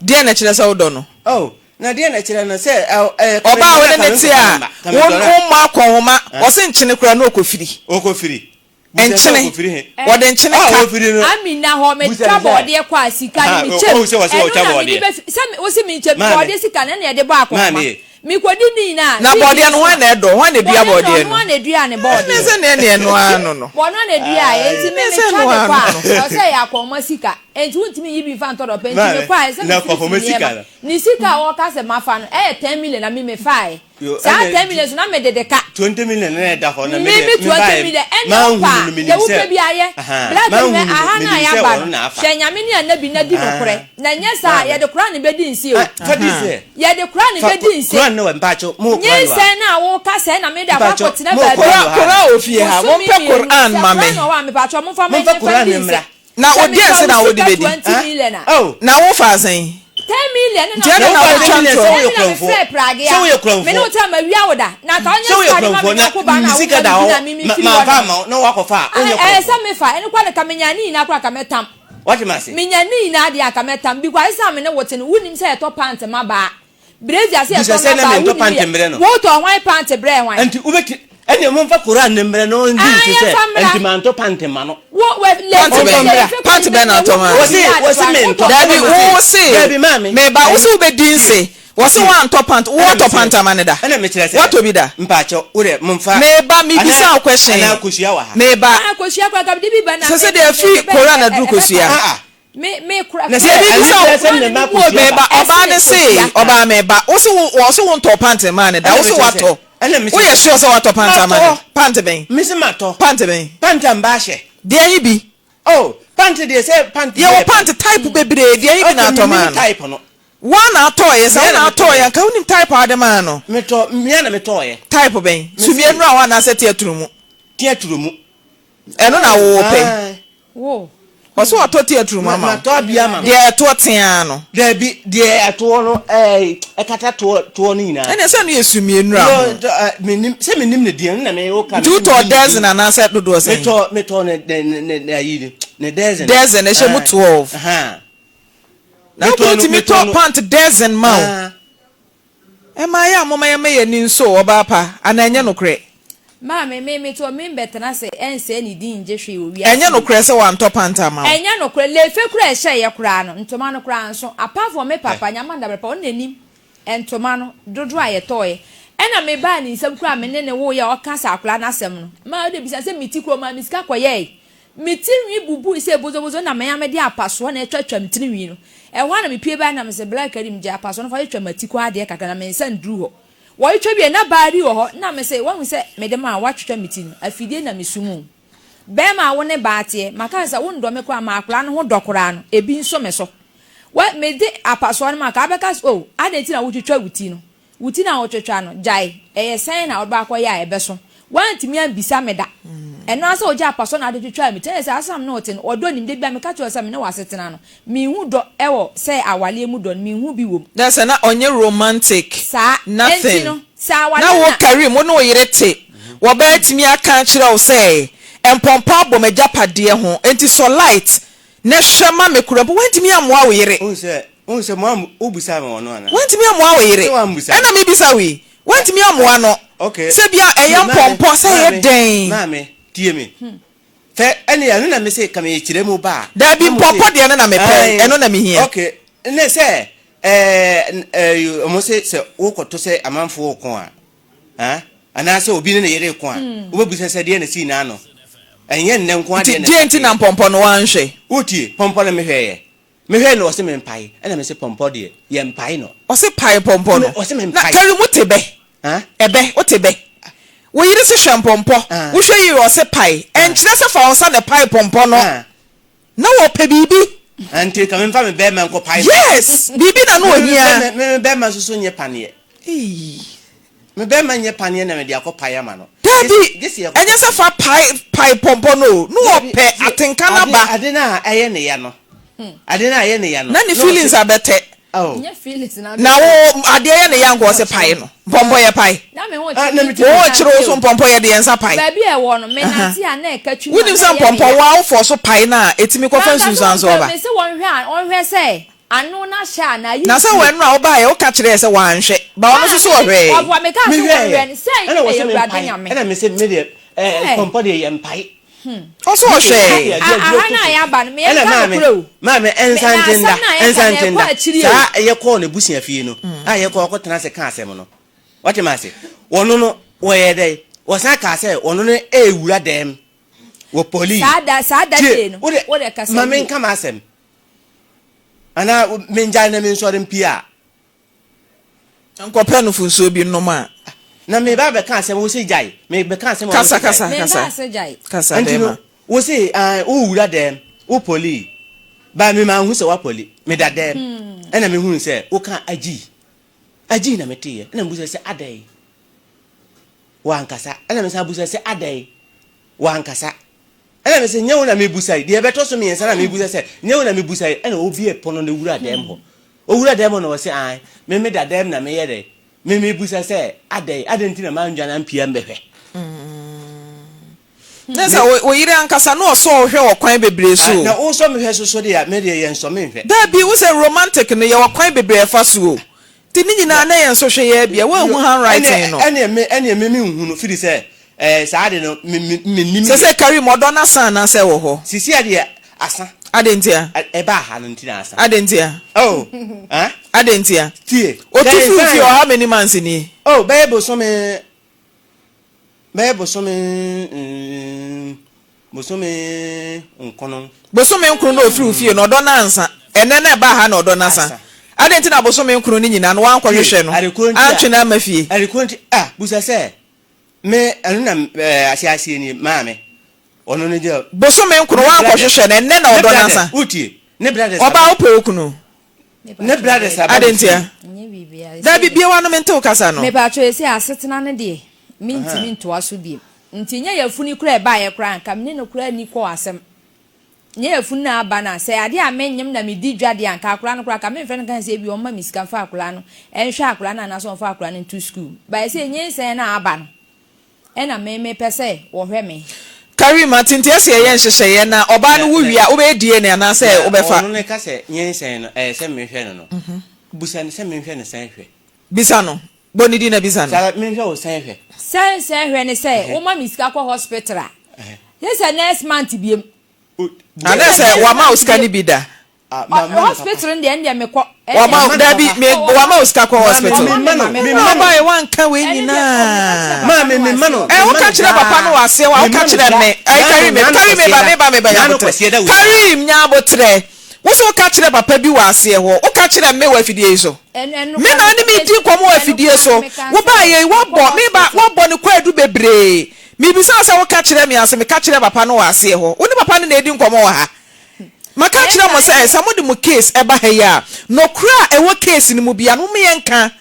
Deɛn na ɛkyerɛ sɛ wodɔ no? Oh, na deɛn na ɛkyerɛ no sɛ ɛɛ. Ɔbaa a wo ne no te a, wommɔ akɔnhoma, ɔse nkyene koraa na ɔkɔfiri. Ɔkɔfiri. Nkyene, wɔde nkyene ka. Ami na hɔ me twa bɔɔdeɛ kɔ a sika no me kyɛm ɛno na mede bɛ fi sɛ wo se me nkyɛm bɔɔdeɛ sika no ɛna yɛde bɔ akɔnhoma me kɔ di ne nyinaa Na bɔɔdeɛ no hwan na ɛdɔ hwan na ɛdua bɔɔdeɛ no ɔno ara na ɛdua ne bɔɔdeɛ ɛne sɛ neɛ neɛ ɛno ara no no ɔno ara na ɛdua enti me me twa de kɔ a ɔsɛ ɛyɛ akɔnhoma sika enti wontumi nyi bi nfa ntɔ dɔpɛ nti me kɔ a ɛsɛ me firi firi nneɛma ne sika a ɔka sɛ mafa no ɛyɛ 10 million na me me faeɛ Saa 10 million so na me dede ka. 20 million na ɛda hɔ na me de me 20 million ɛna wo pa deɛ wo pɛ bi ayɛ black ni hwɛ aha na yaba no hwɛ nyame ne anabi na di nokorɛ na nyɛ saa yɛde koran ne bɛdi nse o yɛde koran ne bɛdi nse nyinsɛn na wo ka sɛ na me de akɔ akɔtena baabi Koran wɔ fie ha mompɛ koran ma me sɛ koran wɔ hɔ a mepakyɛw momfa ma yɛmfa ndi nse Na Sɛ wo deɛn mefa se wo na wode sika bɛdi? 20 million a. Na wo faa sɛn? 10 million ne na Nti ɛdɛn na wotwa mefrɛ ntorɔ? 10 million mefrɛ Pragea. Me ne wo tena mawia wo da. Na anka wonyɛ sika de ma me yɔnko baa no a woma me bi na me mefiri hɔ no. Ɛɛ sɛ mefa, ɛno koraa de ka menya ne nyinaa koraa ka mɛtam. Menya ne nyinaa deɛ anka mɛtam because ɛsiane me ne wo te no, wonim sɛ yɛtɔ pant ma baa. Brezia sɛ Bisa yɛtɔ sɛ ma na baa mentɔ wonim pante yɛ. mmerɛ no. Wotɔɔ hwan pante brɛɛ hwan? Nti wobɛti ɛneɛ momfa Koran no mmerɛ na ɔndi Ah, nse sɛ yɛmfa mmra. nti mantɔ pante ma no. Wo wɛ lɛ Pante lɛ bɛn? lɛ lɛ Pante bɛn na atɔ maa no? Wɔse wɔse mentɔ. Dabi Ɛna mese wo se dabi maame. meba wo se wobɛdi nse wɔse Tie. woantɔ pant Ɛna woatɔ mese pant ama no da ɛna mekyerɛ sɛ woatɔ bi da mpaakyɛw wodeɛ momfa meba mebisa anaa wo question anaa kosua wɔ ha. meba Ah, kosua koraa ka mede bi ba na sɛ me sɛ me deɛ me afiri de bɛ Koran ɛ aduru ɛ ɛbɛfa. kosua Ah ah. Me me kora Na sɛ Deɛ ɛno mebisa kyerɛ wo sɛ ne mma kosua meba ba. ɔbaa no se ɔbaa meba wo se wo wɔ se wo ntɔɔ pant mmaa no da Ɛna wo se mekyerɛ sɛ watɔ ɛna mekyerɛ woyɛ sɛ sure sɛ watɔ pant ama no matɔ pant bɛn mese matɔ pant bɛn pant a mbaa hyɛ deɛ he bi oh pant deɛ sɛ pant deɛ yɛwɔ yɛ pant pant type bebree deɛ he bi okay na atɔ menim maa no type no woa na atɔɔyɛ sɛ mea wo na na atɔɔyɛ metɔɔyɛ anka wonim type a wode maa no metɔ mea na metɔɔyɛ type bɛn mese sumie nnura hɔ anaasɛ teaturo mu teaturo mu ɛno na wowɔ pɛ Ae. Wo. Ɔsɛ watɔ teaturo mu ama wo. Matɔ abi ama no. Deɛ ɛtoɔ teaa no. Dabi, deɛ ɛtoɔ no ɛɛ ɛkata toɔ toɔ no nyinaa. Ɛnna sɛ no yɛ sumie nnura ho. No, menim sɛ menim ne deɛ na me woka. Nti wotɔɔ dozen anaasɛ dodoɔ sɛn? Metɔ metɔ ne ne ne ne ayi ne ne dozen. Dozen ɛhyɛ mu 12. Na wokunu tumi tɔ pant dozen ma wo. Ɛma yɛ a momma yɛmma yɛn ani nsɔ o, ɔbaa pa, anaa ɛnyɛ nokorɛ? Maame, me metoɔ me mbɛtena ase ɛnsɛe ne din ngye hwee wɔ wiase Ɛnyɛ yi. nokorɛ sɛ wantɔ pant ama wo? Ɛnyɛ nokorɛ, lefe koraa ɛhyɛeɛ koraa no, ntoma no koraa nso, apart from me papa, Nyame adabrɛ pa, ɔno na nim ntoma no dodoɔ a yɛtɔeɛ. Ɛna me baa ne nsam koraa a me ne no woeɛ a ɔka sɛ akwadaa no asɛm no, maa wode bisa sɛ me ti koraa ɔmaa me sika kɔyɛɛe. Me tirinwi bubui sɛ bozobozo na me ara mede apasoɔ na ɛtwatwa me tirinwi no. Ɛhɔ ara na mepue baeɛ na mese, Bla Karim, gye apasoɔ no fa twatwa m'atikɔ adeɛ kakra na me nsa nnuru hɔ. Wɔretwa wie na baa bi wɔ hɔ na mese, Woahu sɛ mede maa wo woatwitwa me ti no, afidie na mesu mu. Barima a wo ne baa teɛ, maka no sɛ wondɔ me koraa ma akwadaa no ho dɔ koraa no, ebi nso me so. Wa, mede apasoɔ no ma ka, wobɛka sɛ, Oh, adɛn nti na wotwitwa wo ti no? Wo ti no a wotwitwa no, gyae. Ɛyɛ sɛn na wode akɔyɛ a ɛbɛso? Woantumi ambisa me da. Ɛno ara sɛ wogyaa apasoɔ na wode twitwaa me ti. Ɛnyɛ sɛ asɛm a me ne wo te no, ɔdɔ nnim. Da biara meka kyerɛ wo sɛ me ne wo asetena no, minhu dɔ wɔ sɛ awareɛ mu dɔ no, minhu bi wom. Na sɛ na ɔnyɛ romantic, Saa. Enti nothing. no, sɛ awareɛ Na wo na. Karim, wo ne wo yere te, wɔbaa atumi aka akyerɛ wo sɛ mpɔmpɔ abɔ m'agyapadeɛ ho, enti sɔ light na hwɛ ma me koraa mpo, woantumi ammoa wo yere. Wohu sɛ, wohu sɛ mo am, wobisaa me ɔno anaa? Woantumi ammoa wo yere. Sɛ woammisa Ɛna me. mebisa wo yi, woantumi ammoa no Okay. sɛ bia Tie, ɛyɛ maame, mpɔmpɔ, sɛ ɛyɛ maame, dɛn? maame, tie me. Fɛ ɛne ɛno na mese ka mekyerɛ mu ba a. Daabi Na mo se mpɔmpɔ deɛ no na mepɛ, ae ɛno na mehia. ok ne sɛ ɛɛ ɛɛ ɔmo se sɛ wokɔto sɛ amanfoɔ reko a ah anaasɛ obi ne ne yere reko a wobɛbisa sɛ deɛ na sii n'ano ɛnyɛ nnɛ nko ara Nti deɛ na deɛ nti na ɛstarteeɛ. mpɔmpɔ no woanhwɛ? Wotie, pɔmpɔ no mehwɛeɛ mehwɛɛ no ɔse mempae ɛna mese pɔmpɔ deɛ yɛmpae no. Ɔse pae mpɔmpɔ no. Ɔse Na mempae. Kari mote bɛ? Ah. Ɛbɛ, wote bɛ? Wo yere se hwɛ mpɔmpɔ, Ah. wohwɛ yie a ɔse pae. Ɛnkyerɛ sɛ fa wo nsa na ɛpae pɔmpɔ no. Ah. Na wɔpɛ biribi. Ah, nti ka memfa me bɛrima nkɔ pae no. Yes, biribi na na ohia. Me me bɛrima nso so nyɛ paneɛ. Eii. Me bɛrima nyɛ paneɛ na mede akɔ pae ama no. Dabi, Gye sɛ yɛkɔtɔ ɛnyɛ sɛ fa pae pae pɔmpɔ no o, na Dabi, ɔpɛ gye atenka no ade aba. ade no a ɛyɛ ne ya no. Ade no a ɛyɛ ne ya no. Na ne Na ɔse feelings abɛtɛ. Oh. Nyɛ feelings na Na abɛtɛ. wo adeɛ yɛ ne ya nka ɔse pae no. Mpɔmpɔ yɛ pae. Na me ho Ah, kyere na me me nti ti Wo me ho kyere wo nante so o. mpɔmpɔ yɛde yɛn nsa pae. Baabi a ɛwɔ no, me Aha. nante a na ɛka twi mu a Wonim na sɛ ɛyɛ me mpɔmpɔ ya. wo ara wo fɔɔ so pae no a ɛtumi kɔfa Manka sɛ nsunsuansoɔ ɔmpɛ, ba. mese wɔnhwɛ a ɔnhwɛ sɛ ano no ahyɛ anaa ayi Na sɛ nsuo. wɔ ɛno a wobaeɛ woka kyerɛɛ sɛ wanhwɛ, but ɔno nso Ah, so me, ɔhwɛɛe. ɔboa mekaa sɛ Mehwɛeɛ, wɔnhwɛ no, sɛ ɛna wɔse ɛyɛ Awurade mempae, Nyame. ɛna mese me deɛ ɛɛ Hey. mpɔmpɔ deɛ yɛmpae. Ɔso ɔhwɛɛe. Gye sɛ Aha aduro to no a so. yɛaba no, Ɛna meyɛnka maame, nokorɛ o. maame Me, ɛnsa na nte asɛm nda, no a yɛka ɛnsa no nte ɛkɔ nda. akyiri o. Saa yɛkɔɔ n'abusua fie no, a yɛkɔ kɔtena ase kaa asɛm no, wate m'ase, wɔno no wɔyɛɛ dɛn? Wɔsan kaa sɛ wɔno no ɛrewura dɛm wɔ polii. Saa da, saa da Tie, day no, wode, wo de kasa ma wie. menka m'asɛm. Anaa mengyae na mensɔre mpue a. Nkɔpɛ nufunsuo bi nnom a. Na meba abɛka asɛm, wo se gyae. Mebɛka asɛm a wo Kasa, se gyae. kasa, Menkaa kasa. sɛ gyae. Kasa, Nti no, bɛɛma. wo se ae, wo wura dɛm, wo poli. But me manhu sɛ woapoli. Meda dɛm, ɛna mehunu sɛ woka agyii. Agyii na meteeɛ, ɛna mebusa sɛ adɛn? Wankasa. Ɛna mesan busa sɛ adɛn? Wankasa. Ɛna mese nyɛ wo na mebusa yi. Deɛ ɛbɛtɔ so mmiɛnsa na mebusa sɛ nyɛ wo na mebusa yi. Ɛna obue pono no wura dɛm hɔ. Owura dɛm hɔ na ɔse ae, me meda dɛm na meyɛ dɛn? Me mebusa sɛ adɛn? Adɛn nti na mannwane ampue ammɛhwɛ? Ne sɛ wo wo yere ankasa na ɔsɔ wo hwɛ wɔ kwan bebree so Ah, o. na wosɔ me hwɛ so so deɛ a, me deɛ yɛnsɔ me nhwɛ. Dabi, wo sɛ romantic no yɛwɔ kwan bebree a ɛfa so o. Nti ne nyinaa na yɛ nsɔhwɛ yi ara bi a, woanhu Yo, handwriting ɛneɛ, no. ɛneɛ me, ɛneɛ me menhu no, firi sɛ, ɛɛ, saa ade no, me, me, mennim Sɛ deɛ. sɛ Karim, ɔdɔ no asa anaasɛ ɛwɔ hɔ? Sisi a deɛ, asa. Adɛn ntia? Ɛ, ɛbaa ha no nti na asa. Adɛn ntia? Oh, ah? Adɛn ntia? Tie, Otu sɛ firi wo fie nsan hɔ a. how many months nie? Oh, bɛyɛ bosome, bɛyɛ bosome, mm, bosome nkono. Bosome nkron na ofiri wo fie no, ɔdɔ no ansa. Ɛnnɛ na ɛbaa ha na ɔdɔ no asa. Asa. Adɛn nti na bosome nkron no nyinaa no Tie, woankɔhwehwɛ no, ade koro nti a, antwe no amma fie? ade koro nti, ah, busa sɛ, me, ɛno na, ɛɛ, ahyɛaseɛ nie, maame, ɔno no deɛ, Bosome nkron ne brothers, woankɔhwehwɛ no, ɛnnɛ na ne ɔdɔ no brothers, asa. wotie, ne brothers Ɔbaa aba, wopɛ wo kunu? ne brothers aba Adɛn me fie. ntia? Dabi, bue w'ano mente wo kasa no. Mepatwɔ ese asetena no deɛ mentumi ntoa so biom nti nyɛ yafunu koraa ɛbaeɛ koraa anka mene no koraa nni kɔɔ asɛm nyɛ yafunu na aba no a sɛ adeɛ a menyem na medi dwa deɛ anka akwadaa no koraa anka memfrɛ no nka sɛ ebi ɔmma me sika mfa akwadaa no ɛnhwɛ akwadaa no anaasɛ ɔmfa akwadaa no nto sukuu ba ɛsɛ nyinsɛn no a aba no Ɛna me mepɛ sɛ wɔhwɛ me. Karim, ate nti ɛsɛ yɛyɛ nhyehyɛeɛ na ɔbaa no wo wie a wobɛyɛ DNA anaasɛ Na wobɛfa. ɔno no ka sɛ nyinsɛn no ɛyɛ sɛ mehwɛ no no, bisa no sɛ menhwɛ no sɛn hwɛ. Bisa no, bɔ ne din na bisa no. Saa menhwɛ wo sɛn hwɛ. Sɛn sɛn hwɛ ne sɛ woma me sika kɔ hospital a, gye sɛ next month biom. Anaasɛ wama wo sika no bi da. Hospital no deɛ ɛndeɛ mekɔ. Wama wo dabi me wama wo sika kɔ hospital. Maame no Na ɔbaa yɛ wanka wei nyinaa. Maame me ma no. Ɛ woka kyerɛ papa no wɔ aseɛ hɔ a woka kyerɛ me. Ɛ Karim Karim meba meba meba nyabotrɛ. Karim nyabotrɛ. Wo so woka kyerɛ papa bi wɔ aseɛ hɔ. Woka kyerɛ me wɔ afidie yi so. Me na ne me di nkɔmɔ wɔ afidie so. Wo baa yɛ yi wabɔ me ba wabɔ ne kwaadu bebree. Mebisa wo sɛ woka kyerɛ me ase meka kyerɛ papa no wɔ aseɛ hɔ. Wo ne papa no na edi nkɔmɔ wɔ ha. Maka akyerɛ mo sɛ, sɛ mode mo case ba ha yi a, nɔkorɛ a ɛwɔ case no mu biara no, momma yɛnka.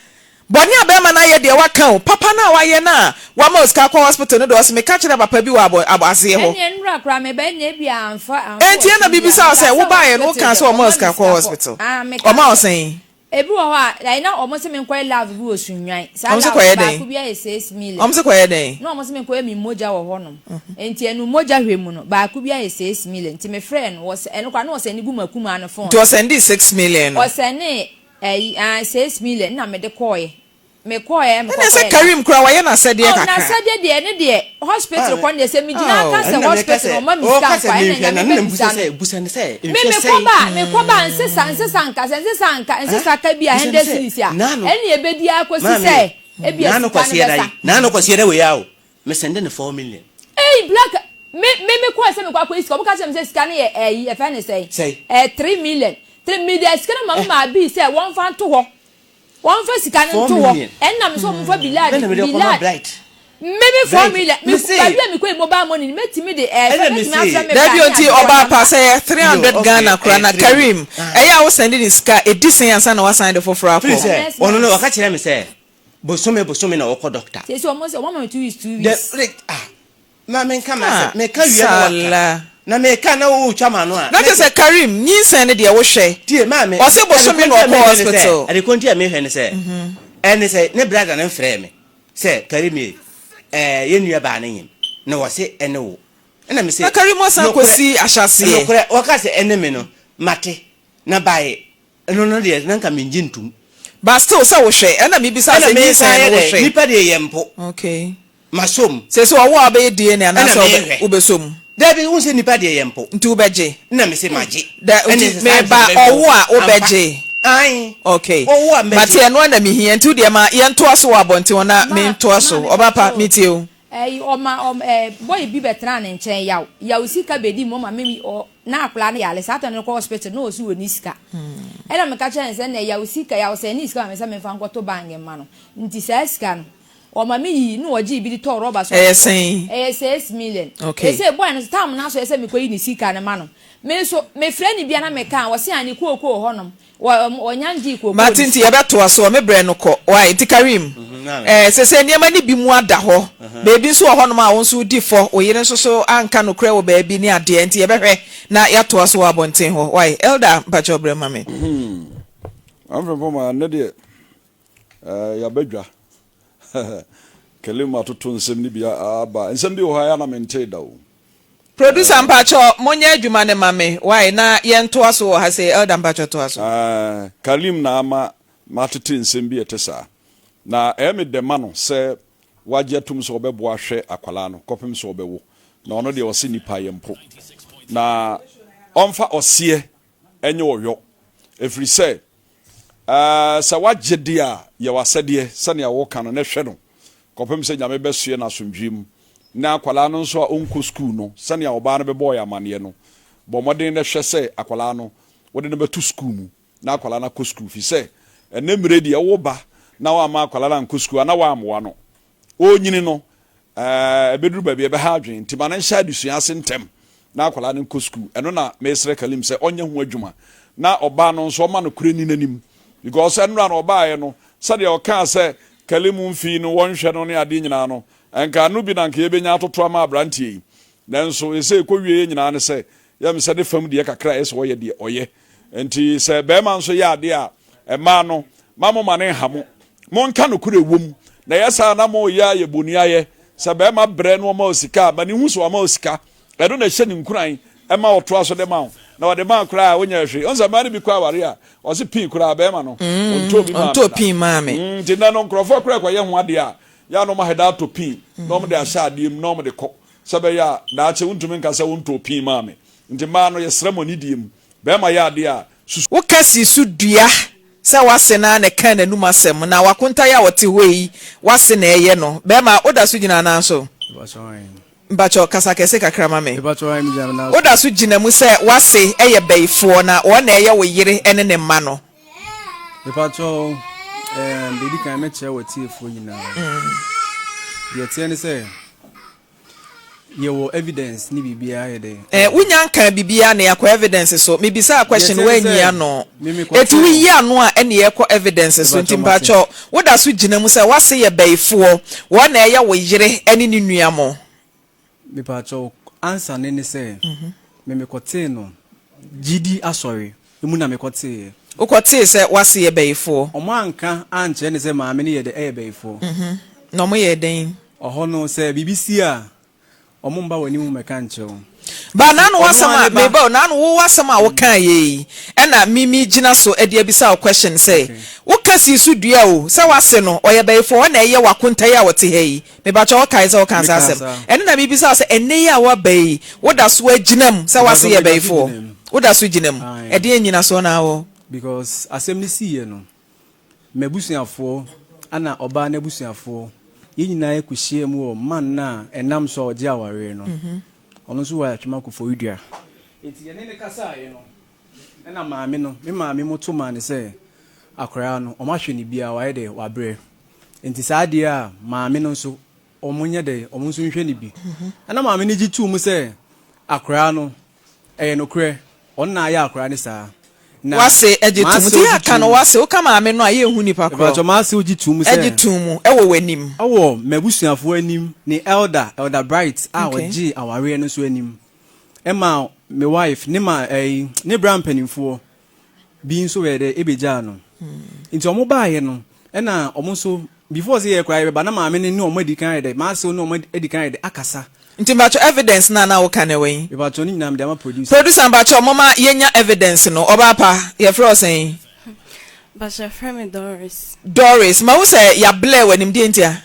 Bɔne a bɛrima no ayɛ deɛ waka o, papa no a wayɛ no a wama wo sika akɔ hospital no deɛ ɔse meka kyerɛɛ papa bi wɔ abɔ abɔ aseɛ hɔ. Ɛnneɛ nnora koraa meba ɛnneɛ ebia amfa amfa Enti ɛna wɔ TV a, mebisa wo mekaa sɛ, sɛ wobaeɛ no hospital wokaa deɛ sɛ ɔma wo wɔma me sika sika kɔ kɔ. hospital? Ah, mekaa Ɔma wo sɛ. sɛn? Ebi wɔ hɔ a, like na wɔn se menkɔyɛ love bi wɔ Sunnwan. Saa Wɔn se love kɔyɛ no dɛn? baako bi ayɛ 6 million. Wɔn se kɔyɛ dɛn? Na wɔn se menkɔyɛ me mogya wɔ hɔnom. Nti ɛno mogya hwɛ mu no, baako bi ayɛ 6 million. Nti mefrɛɛ no, wɔsɛ ɛno koraa na ɔsɛnde gu m'akumaa no phone Nti so. ɔsɛndee 6 million no? Ɔsɛnee ɛyi, ah, 6 million na mede kɔɔeɛ. Mekɔɛ Ɛna sɛ mekɔkɔɛ. Karim koraa wayɛ n'asɛdeɛ Oh, kakra. n'asɛdeɛ deɛ ɛne deɛ hospital kɔ no deɛ sɛ megyina Oh. aka sɛ Ɛna meka hospital sɛ no ɔma me sika ɔka sɛ nkɔ a ɛna menhwɛ na Nyame na mbusa bɛbisa no. sɛ busa no sɛ Me nhwɛ mekɔ sɛn ba a mekɔ ba a nsesa nsesa nka sɛ nsesa nka nsesa ka bi a busa no hundred sɛ cedis a naano ɛne ɛbɛdi ara kɔsi maame sɛ ebia naano sika no kwasiada bɛsa. yi naano kwasiada wei a o mesɛnde no 4 million. Ei black me me me kɔɔ sɛ mekɔ akɔyi sika ɔmo ka kyerɛ me sɛ sika no yɛ ɛyi yɛfrɛ ne sɛn Sɛn? ɛɛ 3 million 3 million sika no ma me maa bii sɛ wɔnfa nto hɔ wɔnfa sika no 4 nto hɔ million. ɛnna me sɛ ɔmo fa bilad Ɛna mede kɔma bilad Bright. me me 4 Bright. million me Me se. baabi a mekɔ yi mobile money no mɛtumi de ɛɛ Ɛna fɛ me mɛtumi se. afrɛ me Dabi bra ne onti adeɛ wɔ ɔbaa pa number. sɛ yɛ three Yo, hundred okay, Ghana koraa ɛyɛ na 3 Karim ɛyɛ a wo sɛnde ne sika ɛdi sɛn ansa na wasan de foforɔ Firi akɔ. sɛ Next ɔno no month. ɔka kyerɛ me sɛ bosome bosome na ɔkɔ doctor. Sɛ sɛ ɔmo sɛ ɔmo ama me 2 weeks two The weeks. re ah ma menka ma Ah, sɛ meka wie na waka sala. na meka na wotwa ma no a Na kyerɛ sɛ Karim nyinsɛn no deɛ wohwɛ. tie maame. Ɔse bosome na ɔkɔ hospital. Adeko nti a mehwɛ ne sɛ ɛne sɛ ne brother no mfrɛ me sɛ Karim ye ɛɛ yɛn nua baa ne nyim na wɔse ɛne wo ɛna me sɛ Na Karim ɔsan kɔsi ahyɛaseɛ. Nokorɛ wɔka sɛ ɛne me no mate na bae ɛno no deɛ na nka mengye ntom. But still sɛ wohwɛ ɛna mebisa Ɛna sɛ mesan nyinsɛn yɛ no dɛ wohwɛ. nipa deɛ yɛ mpo Okay. masom. Sɛ sɛ ɔwo a wobɛyɛ DNA Ɛna anaasɛ mehwɛ. wobɛsɔ mu. Dabi wo sɛ nipa deɛ yɛ mpo. Nti wobɛgye. Na me sɛ magye. Da Ɛne nti sɛ saa meba nti mɛhwɛ ɔwo wo. a Ampa. wobɛgye. Ae. Okay. Ɔwo a Mate mɛgye. ɛno a na mehia nti wodeɛ ma yɛntoa so wɔ abɔnten hɔ na Ma mentoa so. maame Ɔba pa pakyɛw metie o. ɛyi ɔma ɔm ɛɛ boy bi bɛtena ne nkyɛn yaw yaw sika bɛdi mu ɔma me ɔ na akwadaa no yare saa tɔ no kɔ hospital na ɔsi wɔ ne sika ɛna meka kyerɛ ne sɛ na yaw sika yaw sɛ ne sika ma me sɛ memfa nkɔto bank mma no nti saa sika no ɔma me yi na ɔgye bi de tɔɔ rɔba so. Ɛyɛ sɛn? Ɛyɛ 6 million. Okay. Ɛsɛ boy no tam na so ɛsɛ mekɔyi ne sika no ma no, me nso mefrɛ ne bia na meka a wɔse a ne kookoo hɔnom ɔnya ngye kookoo. Mate ne nti sika. Yɛbɛtoa so me brɛ no kɔ wae nti Karim Maame. Sɛ nneɛma no bi mu ada hɔ baabi nso wɔ hɔnom a wo nso wodi fɔ wo yere nso so anka nokorɛ wɔ baabi ne adeɛ nti yɛbɛhwɛ na yɛatoa so wɔ abɔnten hɔ wae. Elder, mpakyɛ brɛ ma me. Amfrɛmfo ma nnɛ deɛ yɛabɛdwa Kalim atoto nsɛm no bi aba. Nsɛm bi wɔ hɔ a ɛyɛ na mentee da o. Producer, mpakyɛ monyɛ adwuma no ma me wae na yɛntoa so wɔ ha sɛ Elder, mpakyɛ toa so. Kalim na ama matete nsɛm bi a ɛte saa. Na ɛyɛ me dɛ ma no sɛ wagye atom sɛ ɔbɛboa ahwɛ akwalaa no kɔpem sɛ ɔbɛwo. Na ɔno deɛ ɔse nipa yɛ mpo. Na ɔmfa ɔseɛ ɛnyɛ ɔyɔ. Ɛfiri sɛ sɛ wagye deɛ a yɛ w'asɛdeɛ sɛnea wɔka no na hwɛ no kɔpem sɛ Nyame bɛsoɛ no asomdwie mu. Na akwalaa no nso a ɔnkɔ sukuu no, sɛnea ɔbaa no bɛbɔɔ yɛ amanneɛ no, bɔ mmɔden na hwɛ sɛ akwalaa no wode no bɛto sukuu mu na akwalaa no akɔ sukuu fi sɛ ɛnɛ mmerɛ deɛ wo ba na woamma akwalaa no ankɔ sukuu a na woammoa no ɔnyini no ɛbɛduru baabi a ɛbɛha adwene nti ma no nhyɛ adesua ase ntɛm na akwadaa no nkɔ sukuu. Ɛno na mesrɛ Kalim sɛ ɔnyɛ ho adwuma na ɔbaa no nso ɔma no korɛ ni n'anim because ɛnora no ɔbaeɛ no sɛdeɛ ɔkaa sɛ Kalim mfii no wɔnhwɛ no ne adeɛ nyinaa no ɛnka no bi na nka yɛbɛnya atoto ama aberanteɛ yi nanso ɛsɛ ɛkɔwie yɛ nyinaa ne sɛ yɛm sɛ ne fam deɛ kakra a ɛsɛ ɔyɛ deɛ ɔyɛ. Nti sɛ bɛrima nso yɛ adeɛ a mmaa no ma mo ma ne nha mo monka nokorɛ wom na ɛyɛ saa na moyɛ ayɛ boni ayɛ sɛ bɛrima brɛ no ɔma wo sika a ma ne hu sɛ wama wo sika. Ɛno na ɛhyɛ ne nkuran ɛma ɔtoa so de ma wo na ɔde ma koraa a wonyɛ hwee. Ɔn sɛ mmaa no bi kɔ aware a ɔse pii koraa bɛrima no ɔntɔɔ bi maa me ɔntɔɔ da. Pii maa me. Nti nnɛ no nkurɔfoɔ koraa kɔyɛ ho adeɛ a yɛ a na ɔmo ahɛda atɔ pii na ɔmo de ahyɛ adeɛ mu na ɔmo de kɔ sɛ bɛyɛ a daakye wontumi nka sɛ wontɔɔ pii maa me. Nti mmaa no yɛsrɛ mo anidie mu bɛrima yɛ adeɛ a susu. Woka si so dua sɛ w'ase no ara na ɛkaa n'anum asɛm, na w'akonta yi a ɔte hɔ yi, w'ase na ɛyɛ no. Bɛrima, woda so gyina anaa so? Mpakyɛw, kasa kɛse kakra ma me. Woda so gyina mu sɛ w'ase yɛ bayifoɔ na wɔn na ɛyɛ wo yere ne ne mma no? Mepakyɛw, deɛ ɛdi kan mɛkyerɛ wɔ tiefoɔ nyinaa. Deɛ ɛteɛ ne sɛ yɛwɔ evidence ne biribiara yɛ dɛ. Wonya nka biribiara na yɛakɔ evidence so. Mebisaa question Deɛ ɛteɛ ne woanyi sɛ, ano. me Eti mekɔtee woyi ano a ɛne yɛkɔ evidence so. Nti Mepakyɛw mate. mpakyɛw, woda so gyina mu sɛ w'ase yɛ bayifoɔ, wɔn na ɛyɛ wo yere ne ne nua mo? Mepakyɛw, answer ne ne sɛ, me mekɔtee no gyidi asɔre mu na mekɔteeɛ. Wokɔtee sɛ w'ase yɛ bayifoɔ? Ɔmo anka ankyerɛ ne sɛ maame no yɛ dɛ ɛyɛ bayifoɔ. Na ɔmo yɛ dɛn? Ɔhɔ no sɛ biribi si a, ɔmo mba w'anim mmɛka nkyerɛ wo. Ba n'ano Ɔno w'asɛm ara a ne ba. meba o n'ano wo w'asɛm a wokaa yɛ yi ɛna me me gyina so de abisa wo question sɛ Okay. woka sii so dua o sɛ w'ase no ɔyɛ bɛyifoɔ ɔna ɛyɛ w'akonta yi a ɔte ha yi mebakyɛ wokae sɛ wokaa saa Mekaa asɛm saa. ɛno na mebisa wo sɛ ɛnnɛ yi a woaba yi woda so agyina mu sɛ w'ase Mebakyɛ yɛ meda so bɛyifoɔ gyina mu. woda so gyina mu Ae. ɛdeɛn nyinasoɔ na awɔ? Because asɛm no siiɛ no, m'abusuafoɔ ɛna ɔbaa no abusuafoɔ, yɛn nyinaa kɔhyiaa mu wɔ man no a ɛnam so a ɔgye awareɛ no. Ɔno nso wɔ Atwima Koforidua. Enti yɛne no kasaeɛ no, ɛna maame no, me maame mo to maa no sɛ akwadaa no, wɔahwɛ no biara, wayɛ dɛ, wabrɛ. Enti saa adeɛ a maame no nso, wɔnyɛ dɛ, wɔn nso nhwɛ no bi. Ɛna maame no gye too mu sɛ akwadaa no, Ɛyɛ nokorɛ, ɔno na ayɛ akwadaa no saa. Na W'ase gye tom. m'asew Nti yɛ gye aka no tom. w'ase, woka maame no a yɛ nhu nipa korɔ. Mepakyɛw, m'asew gye tom sɛ. Gye tom mu, ɛwɔ w'anim. Ɛwɔ m'abusuafoɔ anim, ne elder, Elder Bright a Okay. ɔgyee awareɛ no nso anim. Ɛma me wife, ne ma ɛyi, ne bra mpanimfoɔ bi nso yɛ dɛ ɛbɛgyaa no. Nti wɔn baeɛ no, ɛna wɔn nso, before sɛ yɛ koraa yɛbɛba, na maame no ne wɔn adi kan ayɛ dɛ, m'asew ne wɔn adi kan ayɛ dɛ akasa. Nti mpakyɛw evidence no a na woka no ɛwɔ he? Mepakyɛw ne nyinaa mede ama producer. Producer mpakyɛw momma yɛnya evidence no. Ɔbaa pa, yɛfrɛ wo sɛn? Mpakyɛw yɛfrɛ me Doris. Doris, mahu sɛ yɛablur w'anim, deɛ ntia?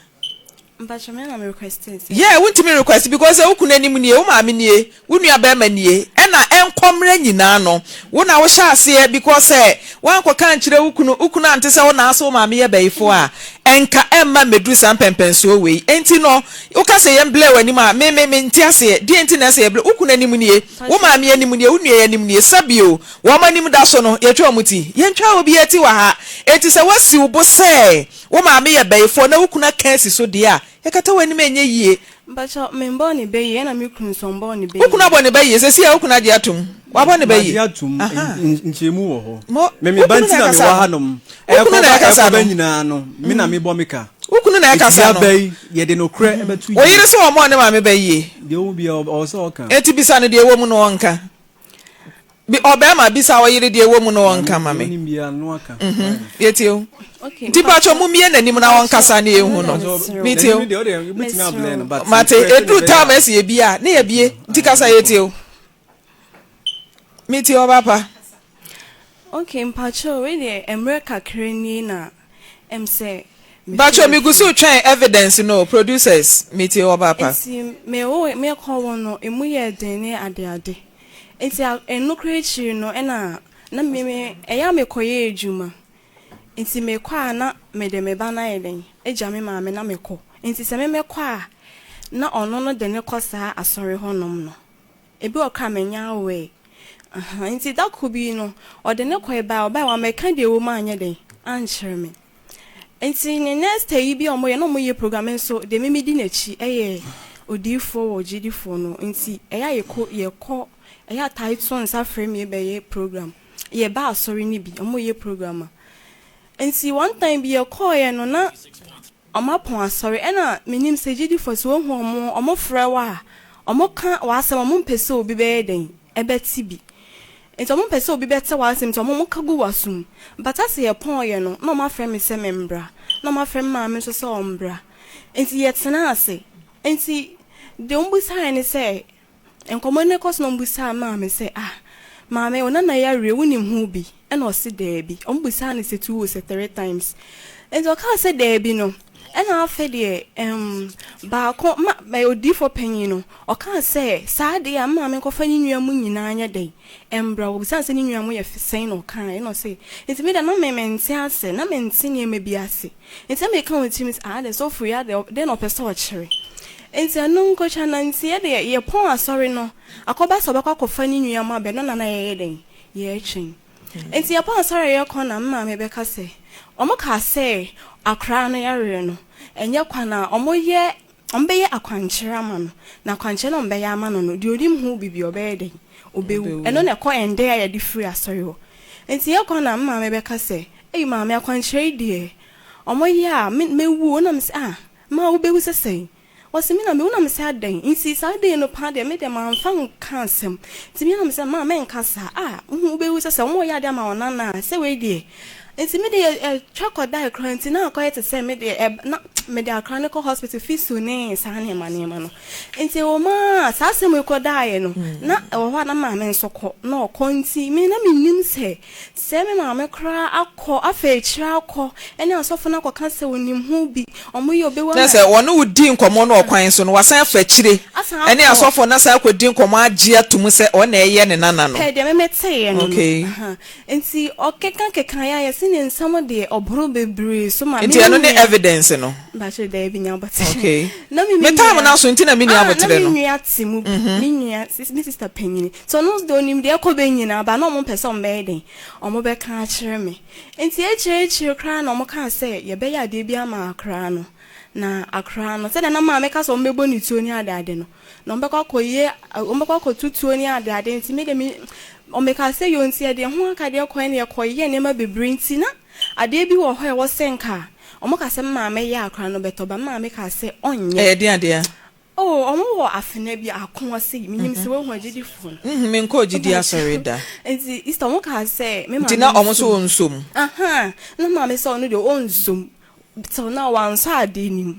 Mpakyɛw me na me requestee sɛ. Yeah, wontumi request because wo kunu anim nie, wo maame nie, wo nua barima nie, ɛna ɛnkɔ mmerɛ nyinaa no wo na wohyɛ aseɛ because sɛ woankɔka ankyerɛ wo kunu, wo kunu ante sɛ wo na ase wo maame yɛ bayifoɔ a, ɛnka ɛmma mmɛduru saa mpɛnpɛnsoɔ wei. Enti no woka sɛ yɛn blur w'anim a, me me mente aseɛ, deɛ nti na ɛsɛ yɛ blur, wo kunu anim nie, wo maame anim nie, wo nua yi anim nie, sɛbio wɔn anim da so no yɛtwa wɔn ti, yɛntwa obiara ti wɔ ha, enti sɛ woasi wo bo sɛ Wo maame yɛ bayifoɔ na wo kunu aka asi so deɛ a, yɛkata w'anim a ɛnyɛ yie. Mpakyɛw, me mbɔɔ ne bɛ yie ɛna me kunu nso ɔmbɔɔ ne bɛ Wo kunu yie. abɔ ne ba yie? Seesei a wo kunu agye atom, wabɔ ne ba yie? Magye atom, Ahaa. nkyerɛmu wɔ hɔ. Mo, Me me wo ba kunu nti na na ɛkasa mewɔ no. hanom. Wo kunu na Ɛkɔba ɛkasa ɛkɔba no. nyinaa no, me na mebɔ me ka. Wo kunu na Enti ɛkasa no. yɛaba yi, yɛde nokorɛ bɛto Wo yie. yere se ɔmmɔɔ ne maame ba yie. Deɛ ɔwɔ mu biara, ɔwɔ sɛ ɔka. Enti bisa no deɛ ɛwɔ mu no ɔnka. Bi ɔbɛrima bisa ɔyere deɛ ɛwɔ mu no ɔnka ma me. Mhm, yɛtie o. Nti mpakyɛ mo mmie n'anim na ɔnkasa ne yɛnhu no. Metie o. Mate, ɛduru time ɛsɛ yɛbie a, ne yɛbie. Nti kasa yɛtie o. Metie ɔba pa. Okay, mpakyɛ wei deɛ mmerɛ kakra nie na ɛm sɛ me Mpakyɛ firi megu so fie. retwɛn evidence no o, producers metie ɔba pa. Nti me wo mekɔ wo no emu yɛ den ne ade ade. Nti a ɛno koraa akyiri no ɛna na me me ɛyɛ a mekɔyɛ adwuma. Nti mekɔ a na mede me ba no ayɛ dɛn agya me maame na mekɔ. Nti sɛ me mɛkɔ a na ɔno no de no kɔ saa asɔre hɔ nom no. Ebi wɔ koraa a manya aware. Ahaa nti da koro bi no ɔde no kɔe bae ɔbae wammɛka deɛ ɛwɔ mu anyɛ dɛn ankyerɛ me. Nti ne next ayi bi a wɔyɛ na wɔyɛ program me nso deɛ me medi n'akyi yɛ odiyifoɔ wɔ gyidifoɔ no nti ɛyɛ a yɛkɔ yɛkɔ ɛyɛ a tae to nsa frɛ me bɛyɛ program yɛba asɔre no bi wɔyɛ program a nti one time bi yɛkɔɔeɛ no na Wɔapɔn asɔre ɛna menim sɛ gyidifo sɛ wohu wɔn wɔn frɛ wo a wɔn ka w'asɛm wɔn mpɛ sɛ obi bɛyɛ dɛn ɛbɛte bi nti wɔn mpɛ sɛ obi bɛte w'asɛm nti wɔn ka gu w'asom but asɛ yɛ pɔn yɛ no na wɔn afrɛ me sɛ me mbra na wɔn afrɛ me maame nso sɛ ɔmbra nti yɛ tena ase nti deɛ wɔn busaeɛ ne sɛ Nkɔmmɔ no rekɔ so na wɔbisaa maame sɛ, Ah, maame, wo nana yareɛ, wonim ho bi? Ɛna ɔse daabi. Wɔbisaa no sɛ two o sɛ three times. Nti ɔkaa sɛ daabi no, ɛna afei deɛ ɛm, baako, ma, odiyifoɔ panyin no, ɔkaa sɛ saa deɛ a, me maame nkɔfa ne nua mu nyinaa nyɛ dɛn? Ɛmbra. Wɔbisaa no sɛ ne nua mu yɛ sɛn na ɔkaeɛ. Ɛna ɔse, nti me deɛ na me mente ase, na mente nneɛma bi ase. Nti na meka wɔ tirim sɛ, ah, adɛn, sɔfo yi adɛn, dɛn na ɔpɛ sɛ ɔkyerɛ? Nti ɛno nkotwa na nti yɛdeɛ yɛpɔn asɔre no, akɔba sɛ ɔbɛkɔ akɔfa ne nua mu abɛ no na na yɛyɛ dɛn? Yɛretwɛn. Nti yɛpɔn asɔre a yɛrekɔ na me maame bɛka sɛ, wɔn kaa sɛ akwadaa no yareɛ no, ɛnyɛ kwa na wɔyɛ, wɔbɛyɛ akwankyerɛ ama no, na akwankyerɛ no a wɔbɛyɛ ama no no, deɛ ɔnim ho biribi ɔbɛyɛ dɛn? Ɔbɛwu. Ɛno na ɛkɔ ɛndɛ a yɛde firi asɔre hɔ. Nti yɛkɔ na me maame bɛka sɛ, Ei maame akwankyerɛ yi deɛ ɔmo yɛ a me mɛwu o na me se ah maa wo bɛwu sɛ sɛn? Ɔse me na mɛwu na me se adɛn? Nti saa day no paa deɛ me deɛ manfa nka asɛm nti me na me se maa mɛnka saa ah wohu wo bɛwu sɛ sɛn? Ɔmo yɛ adeɛ ama wo nana a sɛ wei deɛ nti me deɛ ɛtwa kɔ dae koraa nti na akɔyɛ te sɛ me deɛ ɛb na. mede akora no kɔ hospital fisu ne saa nneɛma nneɛma no. Nti ɛwɔ mu ara saa asɛm yi kɔdaeɛ no, na ɛwɔ hɔ a na maame nso kɔ, na ɔkɔ nti me na mennim sɛ sɛ me maame koraa akɔ afa akyire akɔ ne asɔfo no akɔka sɛ ɔnim ho bi, wɔyɛ ɔbɛwu Kyerɛ ama. sɛ wɔne wo dii nkɔmmɔ no ɔkwan so no, wasan afa akyire Asan ne akɔ. asɔfo no asan akɔdi nkɔmmɔ agye atom sɛ ɔno na ɛyɛ ne nana no. Pɛ deɛ me meteeɛ no no. Okay. Aha. Nti ɔkeka kekaeɛ a yɛse ne nsɛm deɛ ɔboro bebree so ma me Nti ɛno ne nua. evidence no? Mpakyɛ daabi nya aboterɛ. Okay. Na me Me me time nua no aso nti na menni ah na aboterɛ me no. nua te mu bi me nua sis me sister panyini nti ɔno deɛ ɔnim deɛ ɛkɔ bɛ nyinaa but na ɔmo mpɛ sɛ ɔmo bɛyɛ dɛn ɔmo bɛka akyerɛ me nti akyire akyire koraa na ɔmo kaa sɛ yɛbɛyɛ adeɛ bi ama akoraa no na akoraa no sɛdeɛ na maame ka sɛ ɔmo bɛbɔ ne tuo ne adeade no na ɔmo bɛkɔ akɔyɛ ɔmo bɛkɔ akɔto tuo ne adeade nti me deɛ me ɔmo kaa sɛ yoo nti yɛde ɛho akadeɛ kɔɛ na yɛkɔyɛ nneɛma bebree nti na Adeɛ bi wɔ hɔ a ɛwɔ sɛ nka wɔn ka sɛ me maame yɛ akora no bɛtɔ but me maame kaa sɛ ɔnyɛ. Ɛyɛ deɛn adeɛ? Oh wɔn wɔ afena bi ako ase menim sɛ woahu agyidifoɔ no. Mm menkɔɔ gyidi asɔre da. Nti Easter wɔn kaa sɛ me maame Nti na wɔn nso wɔnsɔ mu? Ahaa na maame sɛ ɔno deɛ ɔnsɔ mu till now wansɔ adeɛ no mu.